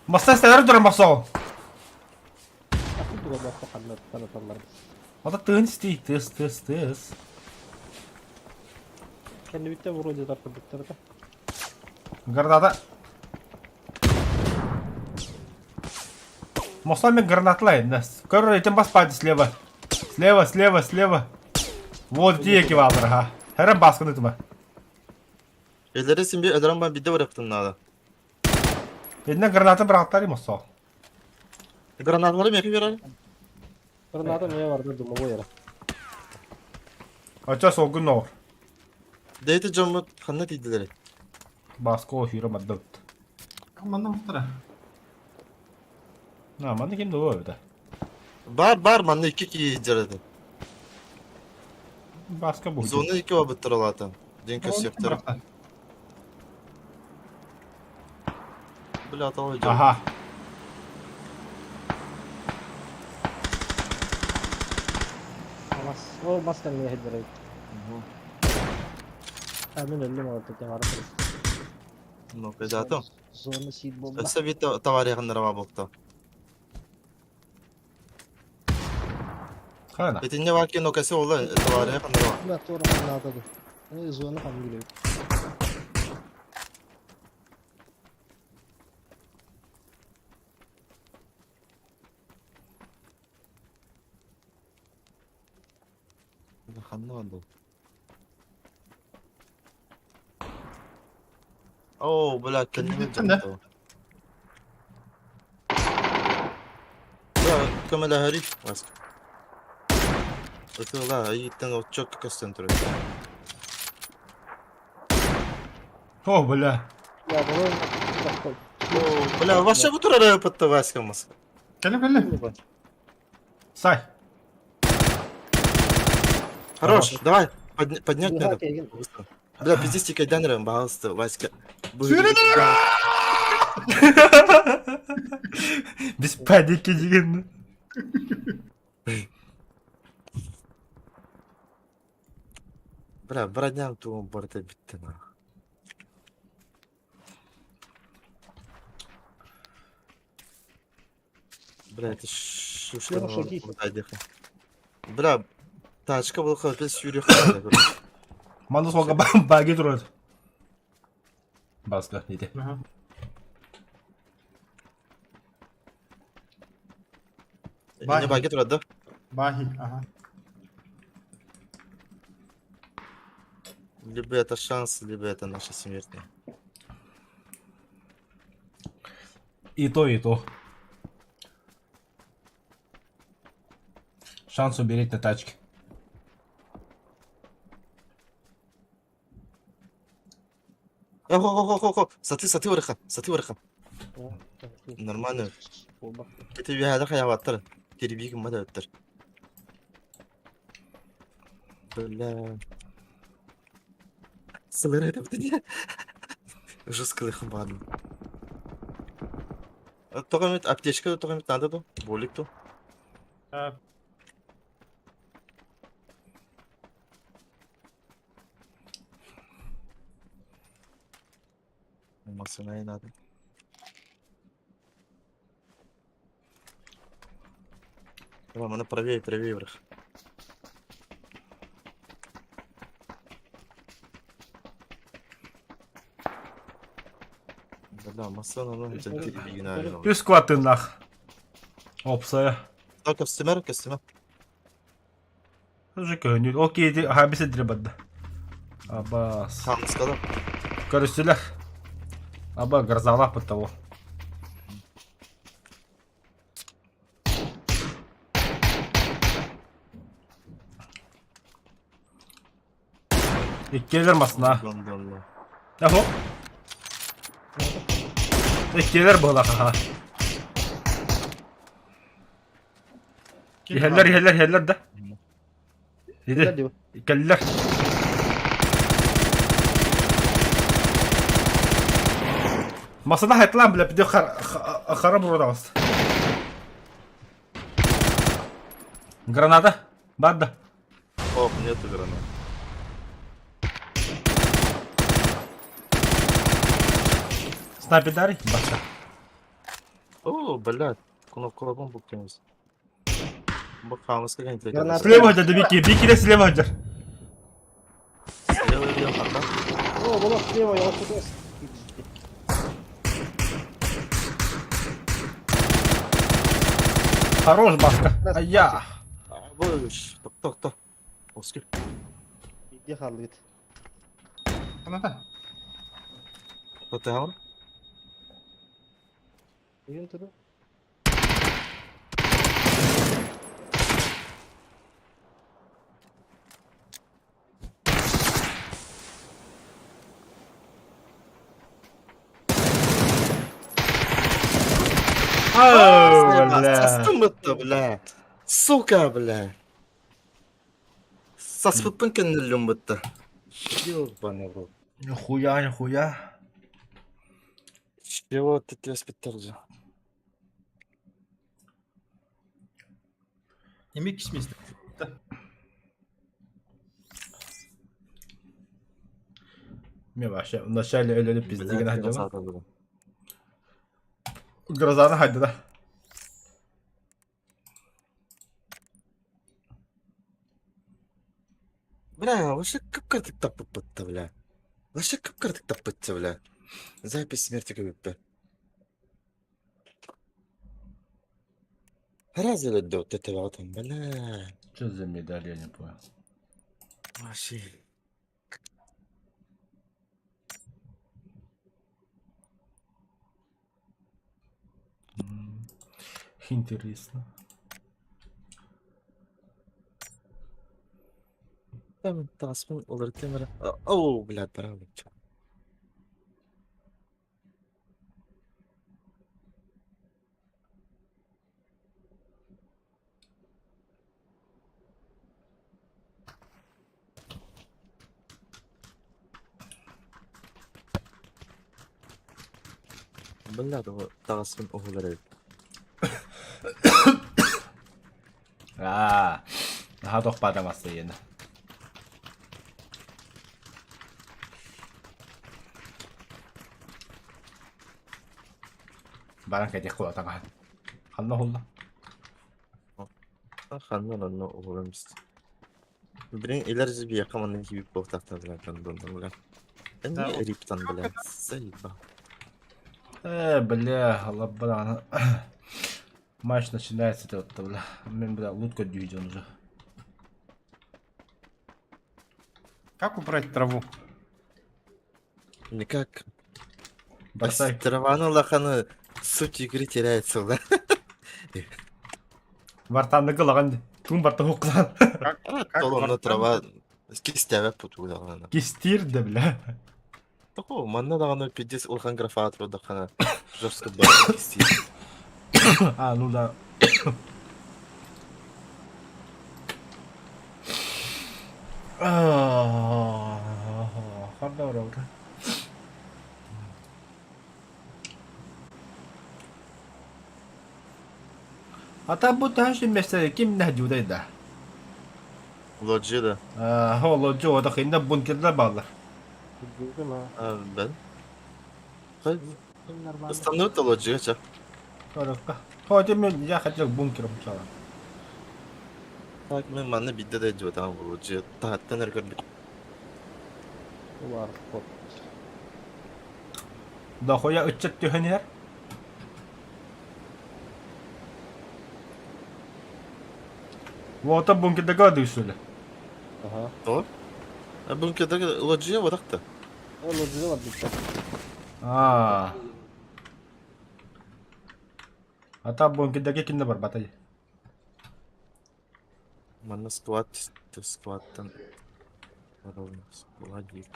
Мохсоо сэлэр турар мохсоо. Ата тыын истий, тыс, тыс, тыс. Кэннибиттэн вроде тарпырбыттар да. Граната. Мохсоо мен гранаталай. Көр, этим бас пади слева. Слева, слева, слева. Вот диэки бааллар, аха. Хэрэн баасканы тыма. Эллэри син би өлөрөн бан бидде барыахтын наада. Иннэ граната быраҕаттар им осоо. Гранаталары миэхэ биэрэр. Граната мне барда дымовой эрэ. Очо солгун ноор. Дэйти дьоммут ханна тиийдилэр? Бааска оһүүрэ маддабыт. Манна мустара. На, манна ким да эбитэ. Бар бар манна икки киһи дьарады. Бааска бу. Зона икки бабыттар олаата. Ден көсүөхтэр. Бля, того дьон. Аха. Мас, ол мас кэннигэр иһиллэр эбит. А мин өллүм ол тэтим арахыр. Ну, педато. Зона сиит буолла. Өссө биир товарыһыннара баа буолта. Хана. Итиннэ баар кино кэсэ ола товарыһыннара баа. Бля, туора наада ду. Зона хам билебит. Ханна баар Оо, бля, кэннибин дьонто. Бля, көмөлөһөрүй, Васька. Ытыла, айыттан отчет көстөн турар. О, бля. Я думаю, такой. О, бля, вообще бу турар опытта Васька мас. Кэлэ кэлэ. Сай. Хорош, давай, поднять надо. Быстро. Бля, пиздец, тикайдан рем, пожалуйста, Васька. Без паники деген. Бля, броням тугун барыта бүттэ нах. Бля, это шушка. Бля, тачка была опять сюрюха. Манна суолга баги турар. Баска, ити. Не баги турар да? Баги, ага. Либо это шанс, либо это наша смерть. И то, и то. Шанс умереть на тачке. Хо-хо-хо-хо. Саты, саты варыха, саты варыха. Нормально. Это я хаяваттар. Теребигим мадаттар. Бля. Сылыр это не. Жестко лыхман. Тоғымет аптечка тоғымет надо то. Болик то. Масына надо. Давай, мана правее, правее вверх. Да, масына, ну, Үс кваттыннах. Опсая. Так, костюмер, костюмер. Уже көңүл. Окей, аха бисидре бадда. Абас. Сам сказал. Көрүстүлэр. Аба грозалаах того. Иккиэлэр масна. Ахо. Иккиэлэр буолах аха. Иһэллэр, иһэллэр, иһэллэр да. Иди. Кэллэр. Масына хайтлаан бля, пиде хара бурудабас. Граната. Бар да. Ох, нету гранат. Снайпер дари? Баса. О, блядь. Кнопка бомбу кинулся. Граната. Слева да бики, бики слева дер. Слева идем, пока. О, было слева, я вот туда. Хорош, Баска. А я. Тохто, тохто. Оскер. Биирдии хааллыгыт. Канада. Тотаҕын? Үйүн туру. Оу, бля. Састым бытта, бля. Сука, бля. Саспыппын кэнниллим бытта. Ёбаный в рот. Нихуя, нихуя. Чего ты тебя спиттер же? Yemek içmişti. Мен вообще вначале өлөлүп пиздеген Бля, хадьдым. сатылдым. Грозаны хайды да. Бля, вообще кып-кыртык таппыт бытта, бля. Вообще кып-кыртык таппытча, бля. Запись смерти көбүппэ. Разве да тетебатым, бля. Что за медаль, я не понял. Вообще. М, Интересно. Там таспын олар темір. Оу, блядь, браво. Бля, таспын оғылар. Аа. Наһаа тохпаатамасса иена. Баран кэтих кулатаҥаһын. Ханна уһулла? Ханнан онно оҕолорбут. Билин илэр биэхэ манна киирбит буолтахтар бля, бля. Да, Эмиэ риптан бля, заеба. Бля, лабрана. Матч начинается тут, бля. Мен, бля, лутка дүйден уже. Как убрать траву? Никак. Бросай. Траваны лаханы суть игры теряется, да? Вартанны кылаган. Тун барта хуклан. Как, как Толонно вартан? трава кистябэ путугдалана. Кистир да, бля. Тако, манна даҕаны пиздец улахан графа турдаххана жестко баар кистиир. А, ну да. Ханна барабыт. А там будто месте ким нәдүдә да. Лоджи да. Аа, лоджи ода хинда бункерлер баллар. Билбим а. Бен. Им нормально. Останут лоджи ча. Коротко. Хотя мен я хотел бункером сала. Так мен манна бидде да жуатан лоджи. Тааттан эргер бит. Улар кот. Да хоя үтчет түһөнер. Вот бункерде гадысылы. Ага. Тор. Бункерде лоджи баракта. Лоджи бар бит. Аа. Ата бункердеге кинде бар батай. Манна склад складтан. Складик.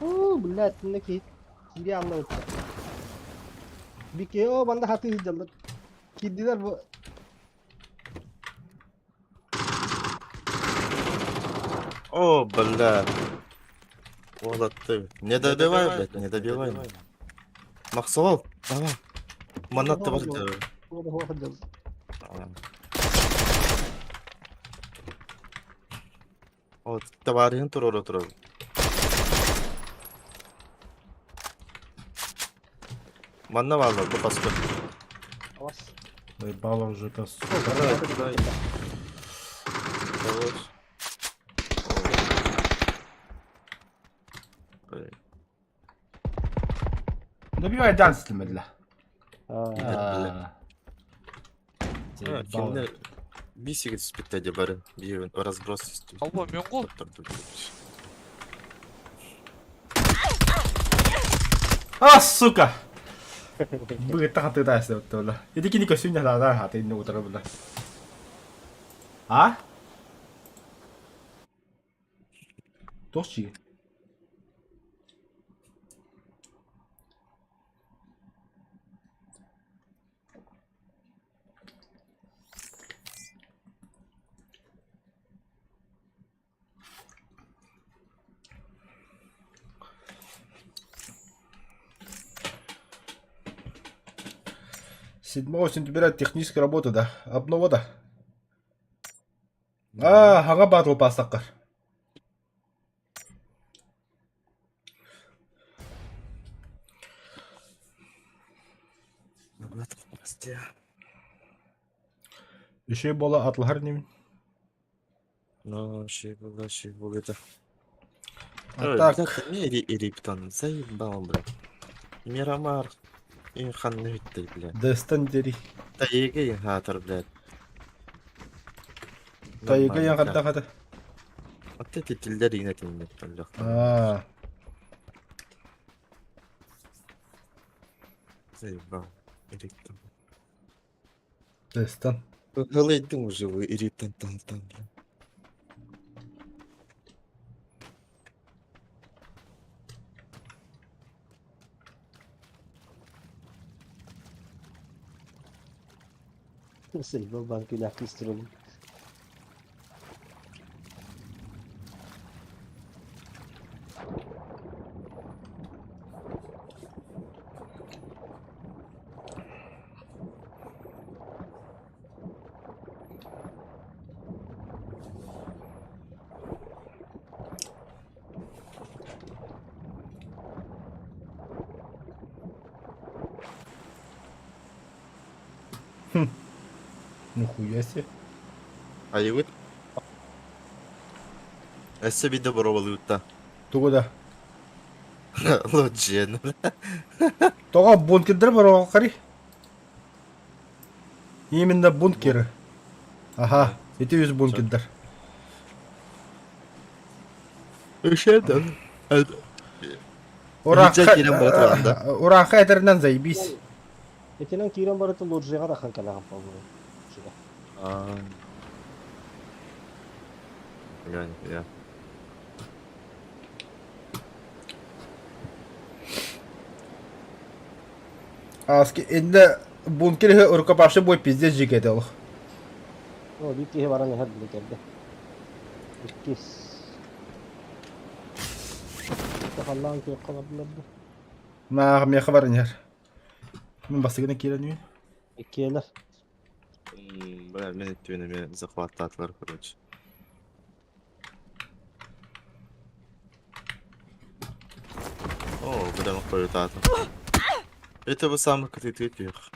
Оо, блядь, мына ки. Кири алла өттө. Бике, о, банда хаты жалды. Кирдилер бу. О, бля. Вот ты. Не добивай, блядь, не добивай. Максвелл, давай. Манна ты бар. Вот, товарищ турор турор. Манна валла, бу паспорт. Авас. Ебало уже кос. Давай, давай. Давай. Добивай данс бля. Аа. Аа. Кинилэр Бисиге түспүттэ дии бары. Биир разброс түстүбүт. Алба мен гол. А, сука! Быгытта хатыта эсэбит була. Ити кини көсүн дьаһалаада хаты инне утары була. А? Туох чиги? Седьмого сентября техническая работа, да. Обнова, да. Аа, хаҥа батл паастаккар. Үчүгэй буола атлаһар инибин. Ну, ши было это. А так, Риптон, заебал, блядь. Мирамар. И ханны блядь. Дэстэн дири. Таега и хатер, блядь. Тайга ян хатта хата. Вот эти тиллер и на Аа. Заебал. Риптон. Дэстэн. Галайдым уже вы, Риптон там там, блядь. Заебал банки нахуй строили. Нихуя себе. Айыбыт. Өссө биирдэ боруобалыыбыт Тугу да. Лоджиан. Тоҕо бункердэр боруоххарый? Именно бункеры. Аха, ити үс бункердэр. Ушедом. Урааха киирэн бара туран да. Урааха этэринэн заебись. Итинэн киирэн барыта лоджияҕа тахсан кэлэҕин по-моему. Я я. Аски инде бункер иһэ рукопашный бой пиздец дьиик этэ олох. О, биир киһи баран иһэр били кэллэ. Иккис. Халлаан күөххэ бардылар да. Наах миэхэ баран иһэр. Мин бастакынан киирэн үһү. Иккиэлэр. Бля, мин өттүбүн эмиэ захваттаатылар, короче. О, бля, хойутаатым. Это бы самый кытыытыы түһүөх.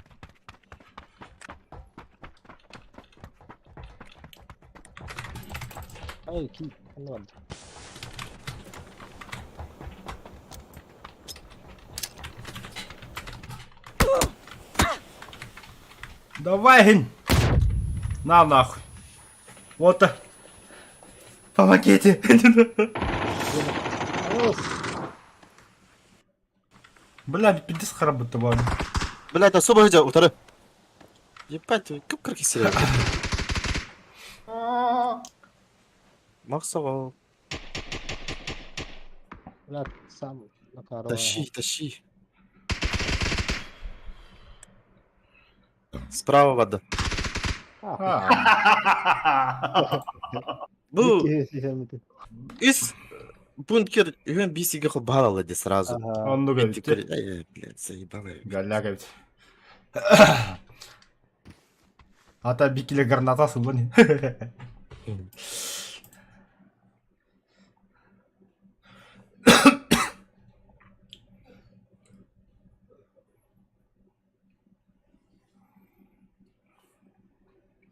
Ай, ки, ханна барда. Давай, гин! На нахуй. Вот так. Помогите! Бля, пиздец харабыт табан. Блядь, особо сылдьар утары. Ебать, кып-кыр кисерэ. Максовал. Бля, сам накарываю. Тащи, тащи. Справа вода. А, Бу из бункер үһүн бисиге баалала ди сразу. Оннук эбит. Эй, блядь, заебал. Голяк эбит. Ата бикиле граната сылбан.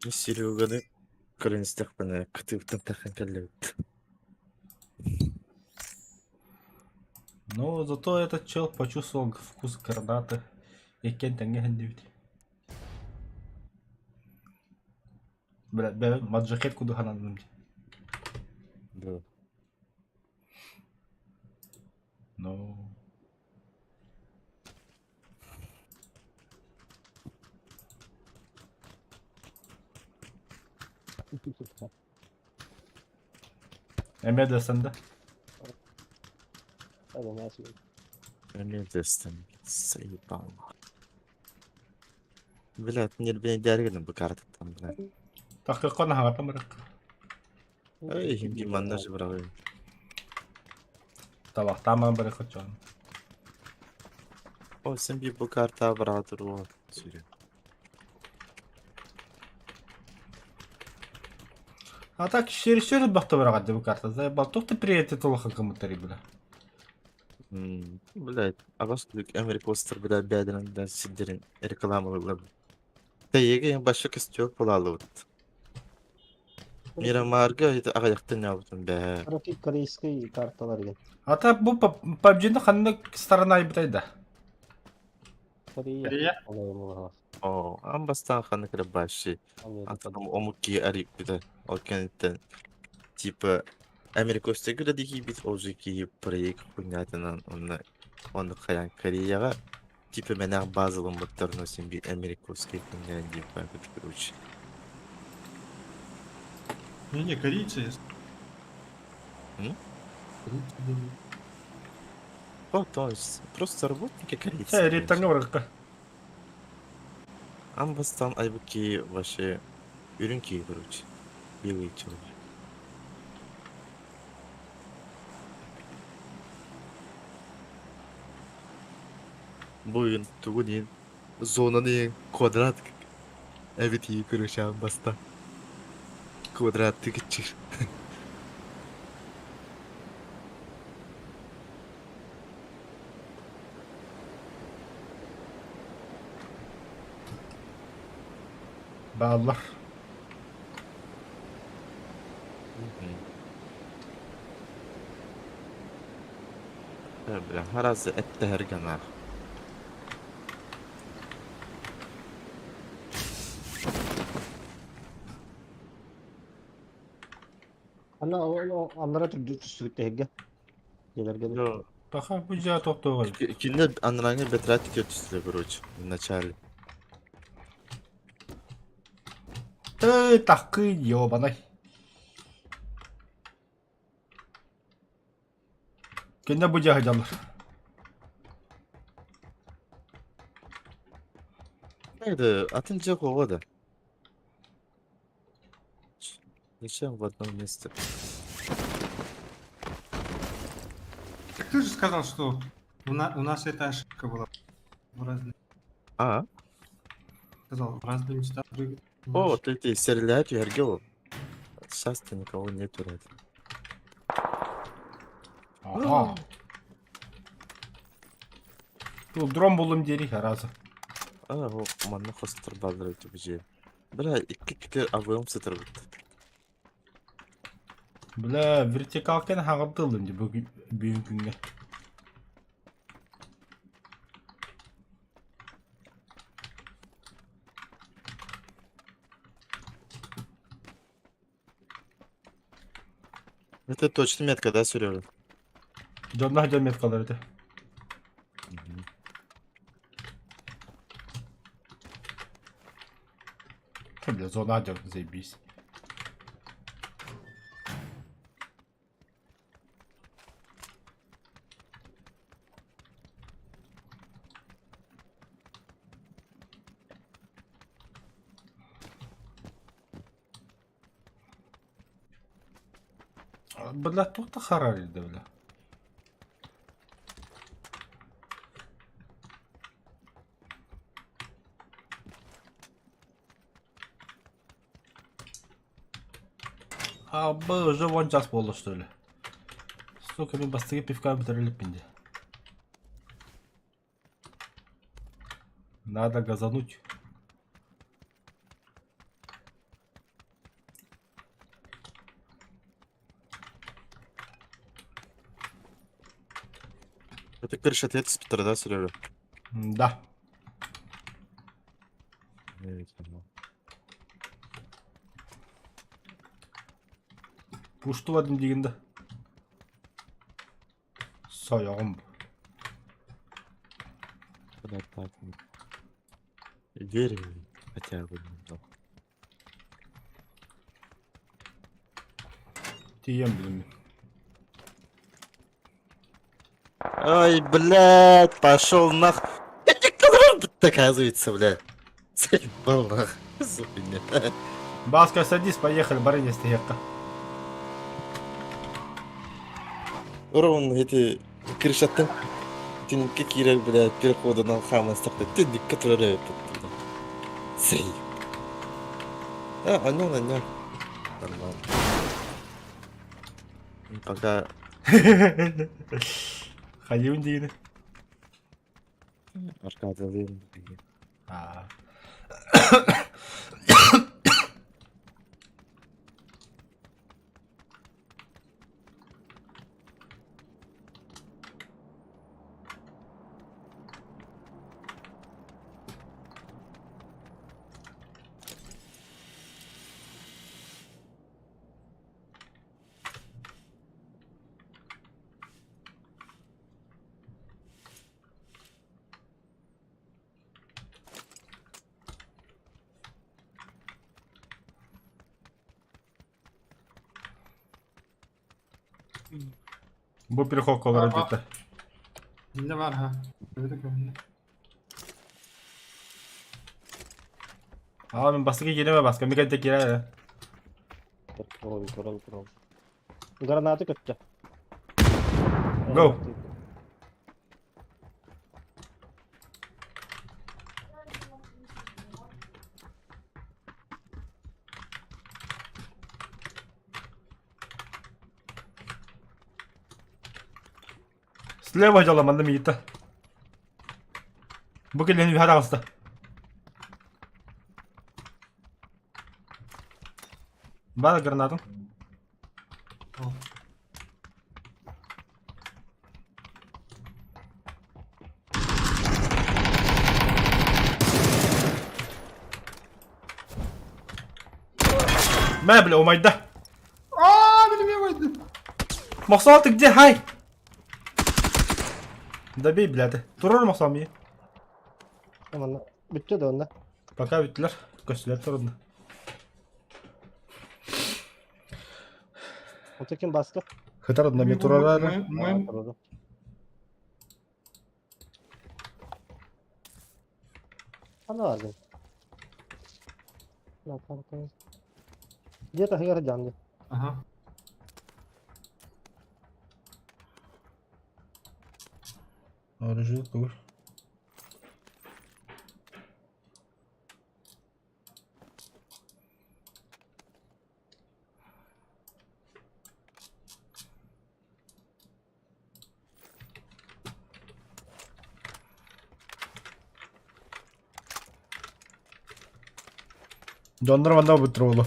Сереганы көрүнүстэх кытыыптан тахан кэллэбит. Но зато этот чел почувствовал вкус гранаты. Иккен тэҥҥэ һэннибит. Бля, бля, маджахет курдук сананным дии. Да. No. Эмиэ да санда. Эмиэ дэстэн заебал. Блядь, нербинедээр гэнэ бу картаттан блядь. Тахтыкка наһаҕатан барык. Эй, химги манна же быраҕыы. Табахтааман барык чон. О, сен би бу карта быраҕа туруо. Сүрү. А так шершер бахта бараҕа бу карта. Заебал. Туох ты приятель толоха гыммыттар бля. Блядь, аҕас күлүк Америкостар бля бэйэлэрин да сирдэрин рекламалыыллар. Тэйиги башы костюм булаалыбыт. Мирамарга это аҕыйахтан ньаабытым бээ. Короче, корейский карталар диэн. А так бу PUBG-ны ханнык сторона айбытай да? Корея. Корея? По-моему, Оо, аан бастаан ханнык эрэ баши Америка. атын омук киһи арыйбыта. Ол кэнниттэн типа Америкостарга да киирбит ол же киһи проект хуйнятынан онно онно хайаан Кореяҕа типа мэнээх базаламмыттар но син биир американский хуйня диэн короче. Не-не, корейцы есть. М? Корейцы делают. О, то есть просто работники корейцы. Чэ, рейтингэ барыкка. Аан бастаан айбыт киһи вообще үрүҥ киһи короче. Белый человек. Бу ыйын тугун иһин зонаны иһин квадрат эбит иһи короче аан бастаан квадрат тикиччир. Бааллар. Бля, харазы эттэһэргэнэр. Ана аннара түрдү түстүбүт Дьиэлэргэ Паха бу дьиэ тохтуоҕай. Кинилэр анарааҥҥы бэтэрээт түстүлэр короче, в начале. Эй, такы ёбаный. Кинилэр бу дьиэ сылдьаллар. Это атын дьиэ оҕо да. Зачем в одном месте? Так ты же сказал, что у нас эта ошибка была. В разные, А? сказал, в разные места прыгать. О, ты стреляют, Ергел. Сейчас-то никого нету рядом. Ага. Бу дрон буллум диэри арааса. А, ол манна хостор бааллар эбит бу дьиэ. Бля, икки китер абыам сытар эбит. Бля, вертикалканы хаҕырдыллым дии бу бүгүн күҥҥэ. Это точно метка, да, Сережа? Дьонноох дьон меткалар этэ. Бля, зона дьон, заебись. Бля, туох да харар да бля. А бы уже вон час буолла что ли. Сука, мин бастакы пивка бүтэрэлиппин дии. Надо газануть. Это крыша ответ с Петра, да, Сережа? Да. Я видел. Пуштулардым диигин да. Сойоҕум. Верь хотя бы немного. Тиийэн билим. Ай, блядь, пошел нах. Оказывается, блядь. Заебал нах. Сука, Баска, садись, поехали, барыня стояка. Ровно эти крышаттан түнүккэ киирэр, блядь, переходынан хааман сахта түннүккэ турар эбиппит. Сэй. А, аннан, аннан. Нормально. Пока Хайыбын диигини. Аркадалыым. Аа. Бу переходка олорор диэтэ. Иннэ баар ха. Төбөтө көһүннэ. Аа мин бастакы кииримэ баска микэнтэ киирэ. Туран, туран, туран. Гранаты көттө. Go. Слева дьоло манна миита. Бу кэлэн үһэ таҕыста. Баар гранатым. Мэ, бля, умайда. Аа, билимиэ койдум. Мохсоол ты где, хай? Добей, бля, ты. Турар мохсоол мии. Манна бүттэ да онно. Пока бүттүлэр. Көстүлэр турунна. Онто ким басты? Хытар онно ми турарар. Мы Ханна бардын? Дьиэ таһыгар дьаанды. Ага. Оружие тугуй. Дьоннор манна бутуруолу.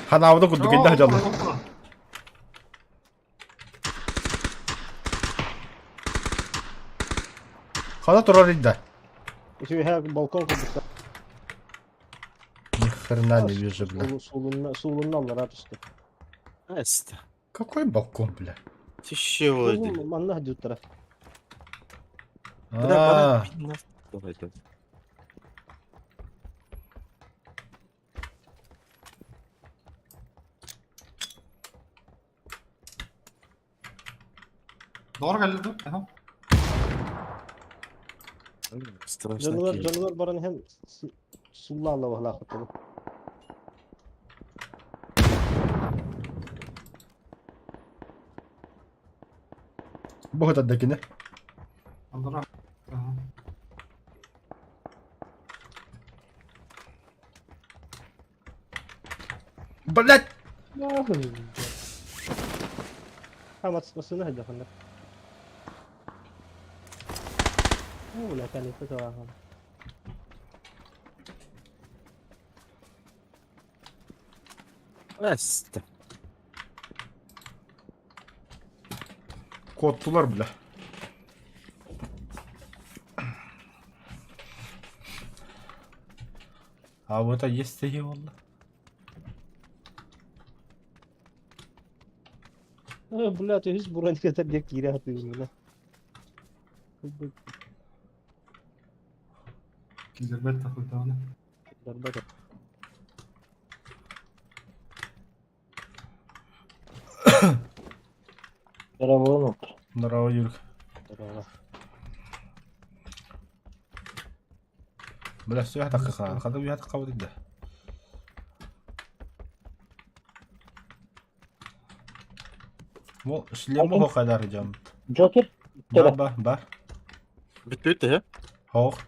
Ханаабыта курдук инде дьоллор. Хана турар инде. Үһэ балкон курдук. Ни хрена не вижу, бля. Суулунна суулунна аллара түстэ. Эста. Какой балкон, бля? Ты чего? Манна дьуттара. А, Давай, давай. Doğru geldi dur. Aha. Страшно. Дьонугар дьонугар баран иһэн суулла алла баһылаах Бу хытардакини. Аллара. Ага. Блять! Хаматсына хайдаханна. Оо, бля, калифа тавахан. Эста. Куоттулар, бля. А вот есть тэһии буолла. Э, бля, ты үс броника диye киирэ сатыыбын бля. Киллэрбэт тахылдаҕына. Дарбата. Здорово, Здорово, Юрк. Здорово. Бля, все, я так как Хада я так кого да. Ол шлем оһо хайдар дьоммут. Джокер? Бар, бар, бар. Бүттүбүт да, Хоох.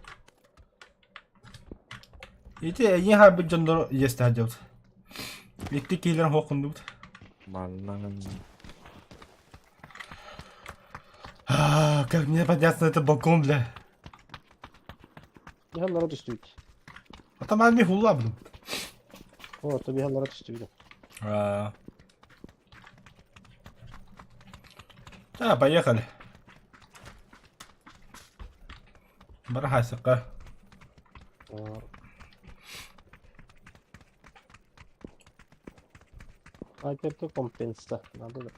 Ити эйиэ харбыт дьоннор иэстэһэ дьобут. Икки киһилэрин хоох кундубут. Манна А, как мне подняться на этот балкон, бля? Биһаллара түстүбүт. А там армия хула, блин. О, то биһаллара түстүбүт. А. Да, поехали. Барахасыка. Снайперка компенса. Надо да.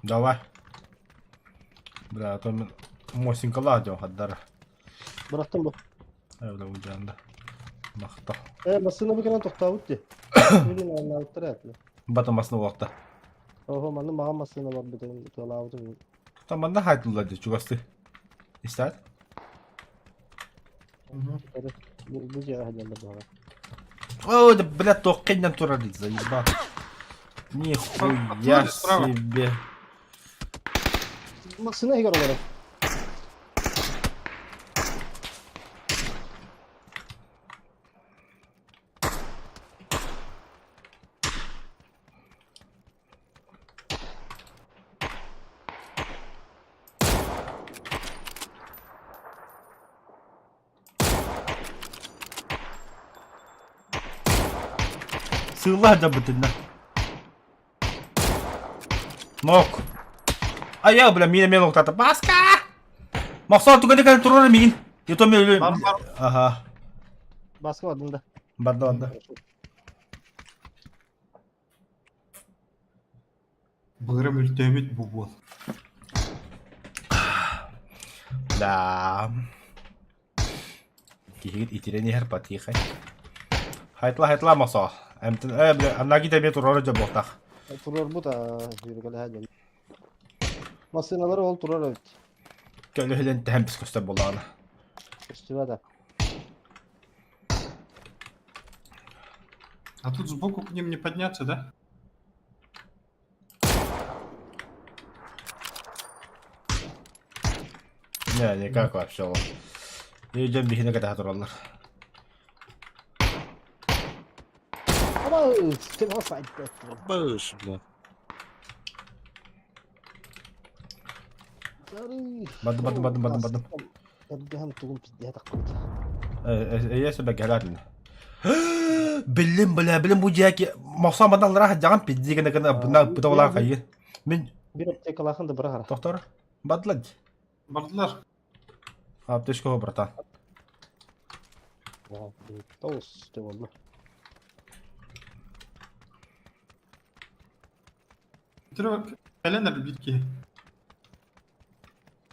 Давай. Бля, а то мен Мосинкалаах дьон хаддара. Бырахтым бу. Эвле удьаанда. Махта. Э, массыына бу кэлэн тохтообут дии. Билин анаабыттара этилэр. Бата масына уохта. Оһо, манна маҕан массыына барбытын тыалаабытым. Там манна хайтылла дии чугасты. Истаат? Бу бу дьиэҕэ сылдьаллар баҕар. О, да, бля, туох кэннэн турар дии, заебал. Нихуя Откуда справа? себе. Массыына иһигэр олорор. Сыылла да бытынна. Нок. Ая, бля, мина мен октата. Баска! Мақсат түгенде кәлі турар мигин. Ето мен өлі. Бар, бар. Ага. Баска бардым да. Барда, барда. Былырым үлтөөбүт бу буол. Да. Киһигит итирэн иһэр потихай. Хайтла хайтла мақсал. Әмтен, э, бля, аннаги тәбе турар жа болтақ. Турар бу да жүргәле хәден. Массыыналары ол турар эбит. Көлөһүлэн тэһэн бис көстөр буоллаҕына. Көстүбэ да. А тут сбоку к ним не подняться, да? Не, никак вообще ол. Үйден биһине кэтэһэ тураллар. Ама тема сайт. Быш, бля. Бардым, бардым, бардым, бардым, бардым. Эргэһэн тугун пиздиһэ тахпыт. Эйэ сөбэ кэлэр. Биллим, бля, билим бу дьиэки мохсон баналлара дьаҕан пизди гына гына бына бытавалаа хайы. Мин Бир аптекалаахын да быраҕара. доктор бадлад. Бардылар. Аптечка хо братан. Тоғыз деп oldu. Кэлэн биир киһи.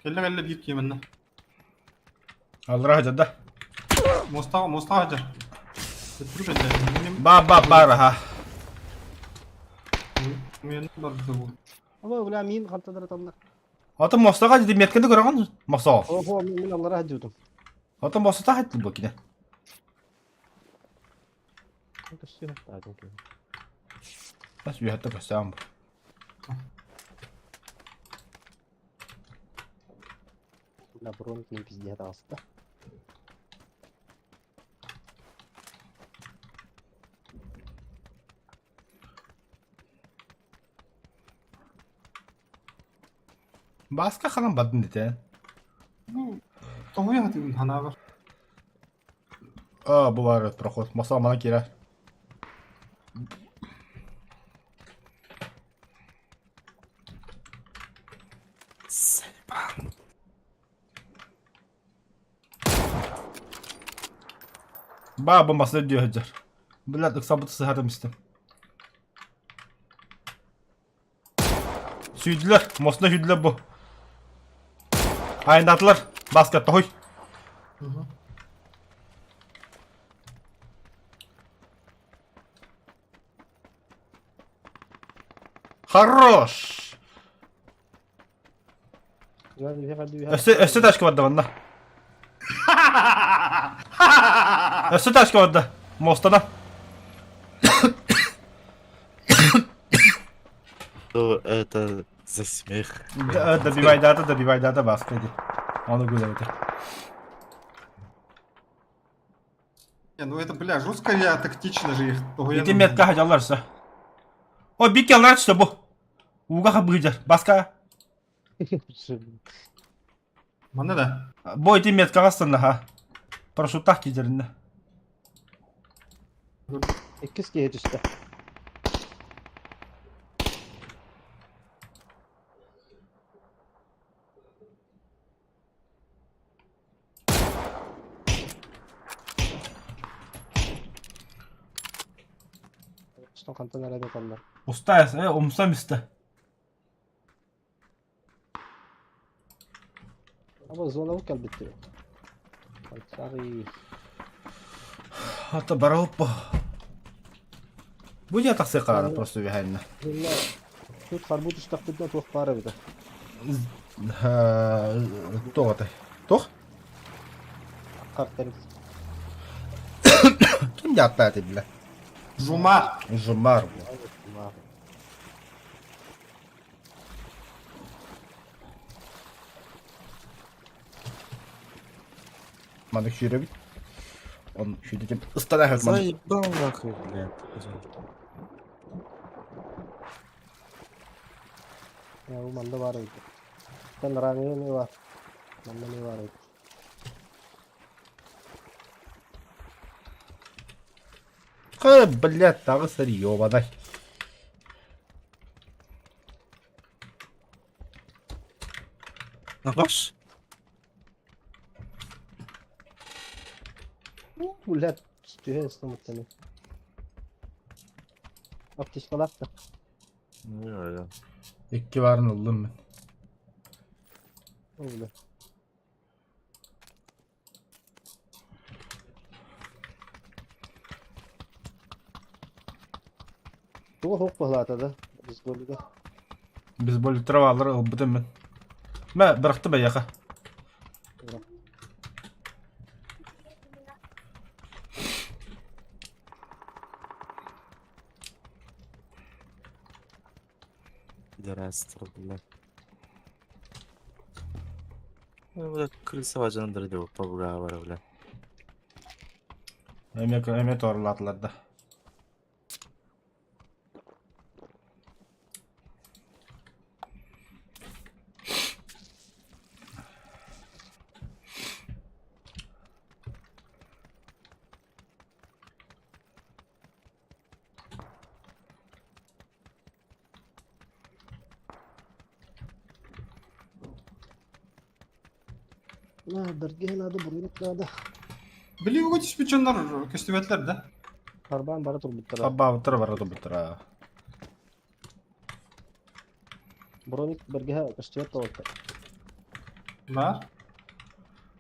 Кэллэ кэллэ биир киһи манна. Аллара жада. Мостаҕа мостаҕа сылдьар. Төттөрү кэллэ. Ба ба бар ха. Мен барды бу. Ama бля мин хантадыр атамда. Ата мостаға диди меткенде көрөгөн мосоо. Охо мин аллара хадьютум. Ата моста хайтыл бу кине. Бас үйәтті көстәм. Бля броник мин пиздиһэ таҕыста. Баска ханан бардын дите. Бу тоҥуйа хатыыбын ханаабар. А, бу бар проход. Мосоо мана кирер. Баа бомбасы өйдүү сылдьар. Блядь, ыксалбыт сыһатым истим. Сүйдүлэр, мостуна сүйдүлэр бу. Айандаатылар, баска тоһуй. Хорош! Өссө, өссө ташка барда манна. Өссө ташка барда. Мостана. Что это за смех? Добивай дата, добивай дата, баска иди. Оны гулять. Не, ну это, бля, жестко я тактично же их. Ити метка хадьаллар О, бик яллар что бу. Уга хабыдер. Баска. Манна да. Бу ити меткаҕа станна ха. Парашюттаах киирдэриннэ. Иккис киһи түстэ. Устан хантан эрэ этэллэр. Уста умса мисте. Аба зонаҕа кэлбиттэр. Саҕый. Ата баралпа. Бу дьэ тахсыахха просто үһээннэ. Тут харбут истэхпитинэ туох баар эбитэ. Туох этэй? Туох? Хартарыт. Ким дьааттаат бile? Жумар. Жумар. Маннык сүүрэбит. Он сүүрдэтим ыстана иһэр маннык. Заебал нахуй, блядь. Бу манна баар эбит. Тэн ранее не бар. Манна не бар эбит. Хэ, блядь, таҕыс эр ёбаный. Наш? Блядь, түһэн ыстамыттаны. Аптечкалаах да. Икки баарын ыллым мин. Ол Туга суох быһылаата да бейсболга. Бейсболиктара бааллар ылбытым мин. Мэ бырахтым эйиэхэ. Пидорастар, блядь. Ну, крыса бажандар деп побуга бля. Эмиэ эмиэ туоралаатылар да. Бэргэһэ наада, буруйук наада. Били уга түспүт дьоннор көстүбэтилэр да? Харбаан бара турбуттара. Харбаабыттара бара турбуттара. Броник бэргэһэ көстүбэт буолбуттар. Баар.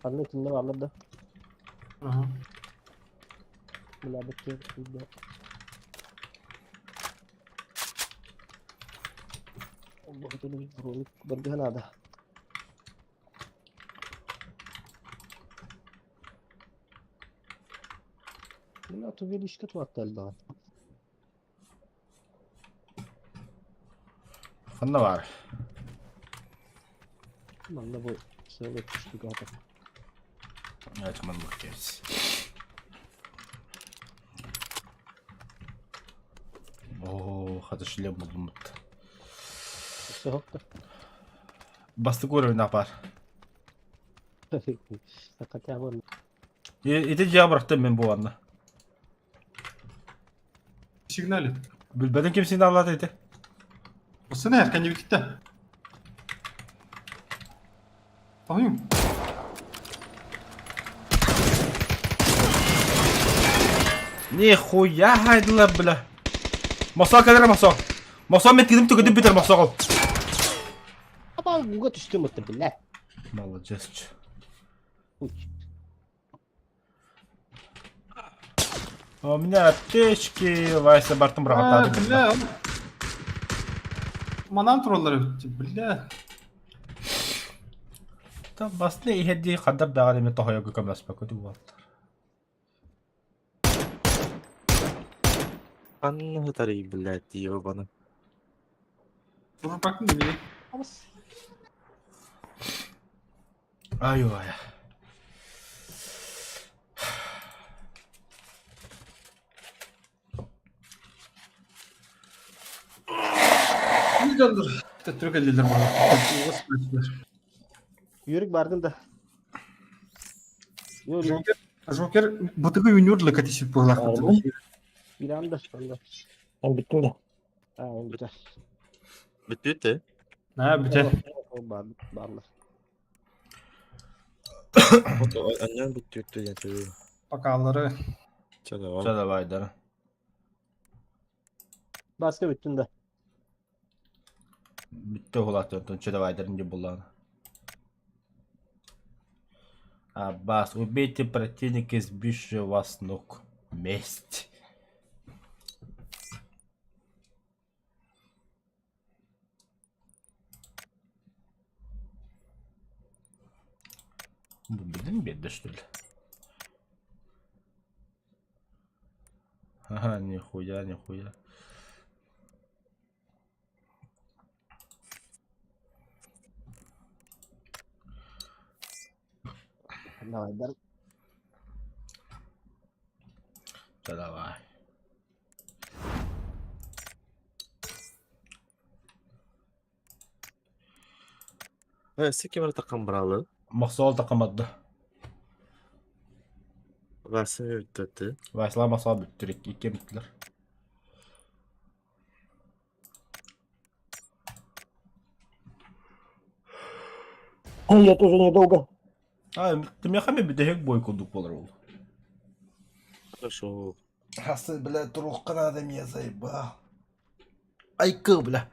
Ханна итиннэ бааллар да? Аха. Билээбит киһи Бэргэһэ наада. Мин атовелишка туатта элбэҕин. Ханна баар? Манна бу сыалы түстүк аата. Evet, маннык кэбис. Оо, хата шлем булдуммут. Өссө хокка. Бастакы уровень баар. Хотя бы Ити дьиэ бырахтым мин бу анна. Сигналит. Билбэтин ким сигналлаата ити? Сына эркэннибититтэ. Тоһуйум. Нихуя хайдылар, бля. Мосол кэлэр мосол. Мосол мен тыыным түгүдүм бүтэр мосол. Апа гуга түстүм ыттым, бля. Молодец. У меня аптечки, Вася бартым А, бырахаттаады. бля. Манан тураллар эбит, бля. Та басны иһэрдии хандар даҕаны эмэ тоһойорго көмөлөспөккө уолаттар. Ханна сытарый, блядь, ёбаны. Урбакын били. Абыс. Ай ой. Дьоннор төттөрү кэллилэр маны. Юрик бардын да. Юрик. Жокер, Жокер бытыгы үүнүөр лыка тисип буолаахпыт. Биран да. Анда. Мен бүттүм да. А, бүтэ. Бүттүт ээ. Аа, бүтэ. Бар, барлар. Аннан бүттүт диэн тыы. Покалары. Чэ давай. Чэ давай дара. Баска бүттүн да. Бүттэ уһулааттан чэ давай дарын дии буллаана. Аббас, убейте противника, сбившего вас с ног. Месть. Бу билин биэрдэ что ли? Ага, нихуя, нихуя. Давай, бар. Да давай. Өссө ким эрэ таххан бараалыы? Мохсоол таххамматда. Вася бүттү. Василай Мохсоол бүттүр, икки бүттүлэр. Я тоже недолго. А, меха мен бүтэһик бой курдук буолар ол. Хорошо. Асы, бля, туруохха наада эмиэ заебал. Айкы, бля.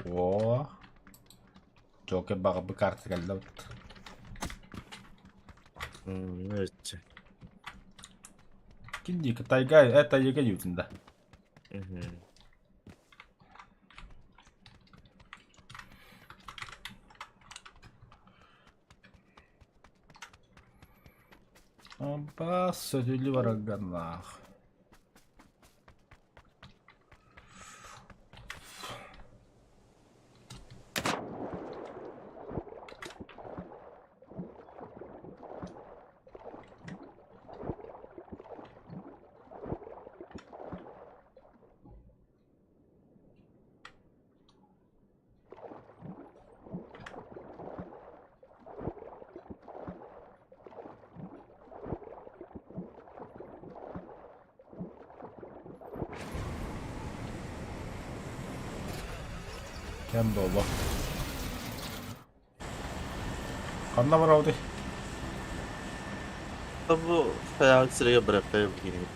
О. Джокер баҕарбыт карта кэллэ вот. Өччө. Ким дии Тайга, тайга диибитин да. Аббас сөтүлү барарганнаах. Кэм буолуо. Ханна барабытый? Бу хайаан сирэйгэ быраппай бигинибит.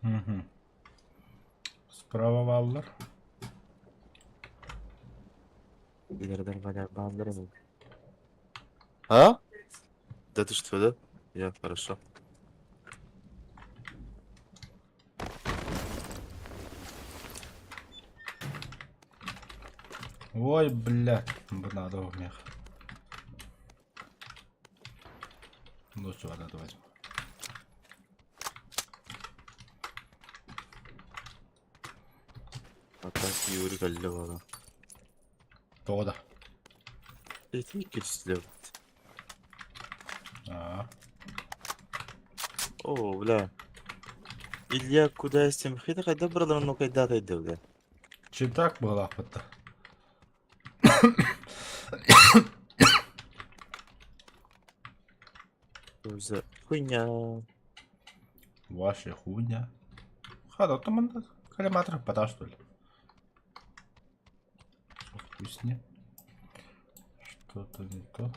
Мгм. Справа бааллар. Илэрдэр валяр бааллар А? Да ты что, да? Я хорошо. Ой, блядь, бу надо у меня. Ну что, надо возьму. Юрий кэллэ буолан. Тоҕо да? Ити кирсилэбит. Аа. О, бля. Илья куда симхита хайда быраларын нукайдатай да бля. Читак быһалаахпыт да. Уже хуйня. Ваша хуйня. Хада, оттон коллиматор пота что ли? Вкуснее. Что-то не то.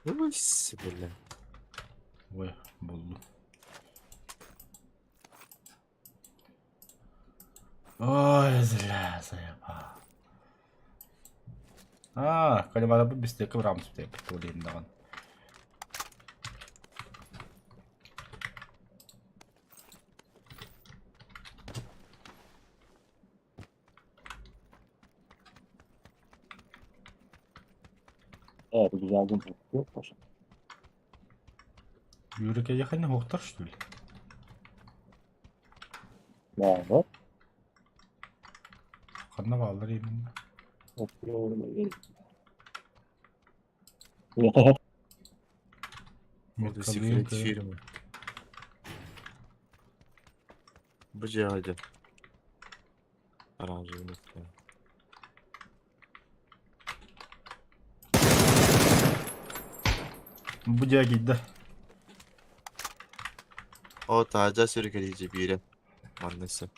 Ой, бля. Ой, буллум. Ой, зря заебал. Аа, коллиматорбыт бистиэккэ быраҕан сүтэйбит туолиин даҕаны. Evet güzel gün yok paşa. Юрик эйиэхэ уһуктар что ли? Bravo. Ханна бааллар именно? Yeter. Буду Меткалыын секрет кыайан. фирмы. Бу дьиэҕэ Оранжевый. Бу дьиэ киирдэ. О, таажа сүрүкэлиичи биирэ. Манна сөп.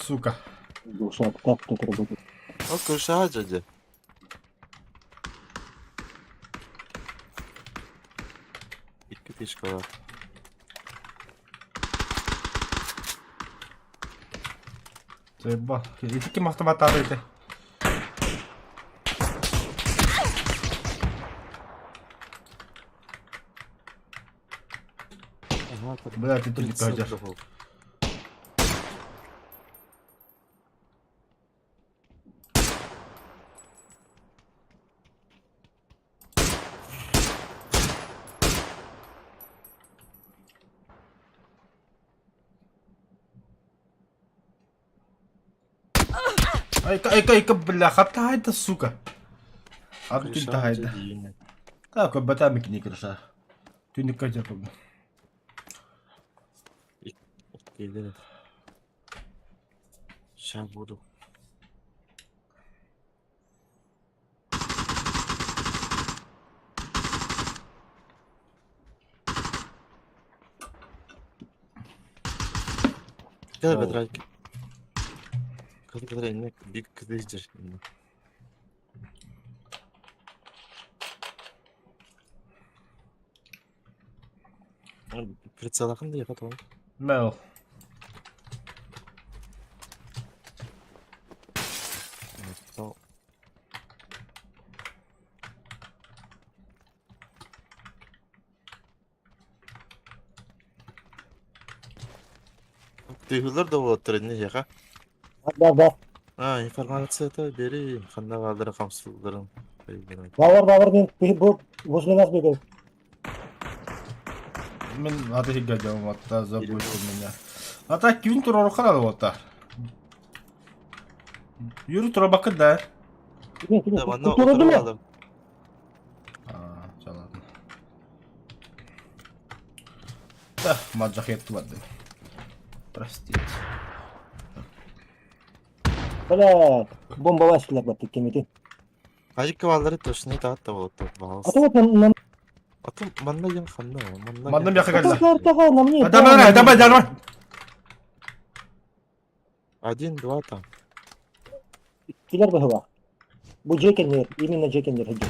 Сука. Душа так тут работает. О, крышаҕа дьэ. Икки фишкалаах. Заебал. Ити ким автоматтаабыт ити? Бля, ты тут Прицел сылдьар. был. Айка, айка, айка, бля, хатайда, сука. Атын Крыша тахайда. дьэ Так, батами кини крыша. Түнүккэ дьэ Киирдэ. Сейчас буду. Кэл Ол. бэтрак. Кэл бэтрак инне биг кыдыжыр. Прицелахын да яхат ол. Мэл. Тыһылар да болоттор инне яха. Бар бар. А, информацията бери, ханна баалары хамсылдарын. Бар бар мен бу возле нас бегает. Мин аты сиргэ дьон уотта забудь у меня. А так күн турар ханал уотта. Юрий турабакы да. Да, манна Культура отырып дума. алым. А, всё, ладно. Да, маджахет ладно. Простите. Бля, бомба василер бар тиккемити. Ажикка баалары точно таатта болоттор. А то вот на на Атын манна ен ханна, манна. Манна бияка кэллэ. картаға на мне. А, Давай, давай, давай, давай. Один, два там. Килер быһыла. Бу Джекенер, именно Джекенер хеди.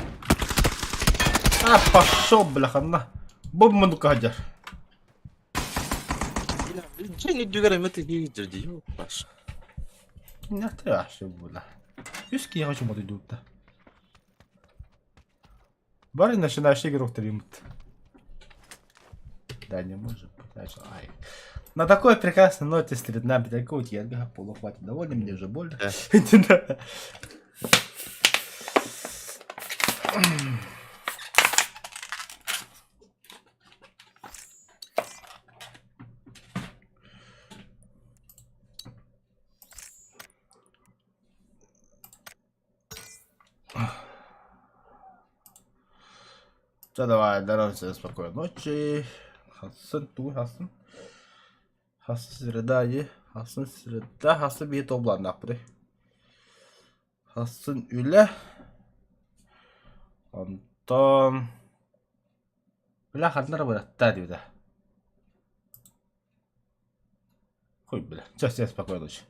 А, пошел, бляха, на. Бу мунука хадьар. Жени дүгер эмети кийгижир дии. Баш. Киняхты ашы була. Үс киһи чуматы дуутта. Бары начинающий игрок тримут. Да не может быть. Ай. На такой прекрасной ноте среда педагогики я полу хватит довольно, мне уже больно. Да. Все, давай, здорово, всем спокойной ночи. Хассын, ту, хассын. Хассын среда, е. Хассын среда, хассын бие тобланнахпыт. Хассын үлэ. Онтон... Бля, ханнара баратта диэбитэ. Хуй, бля. Все, всем спокойной ночи.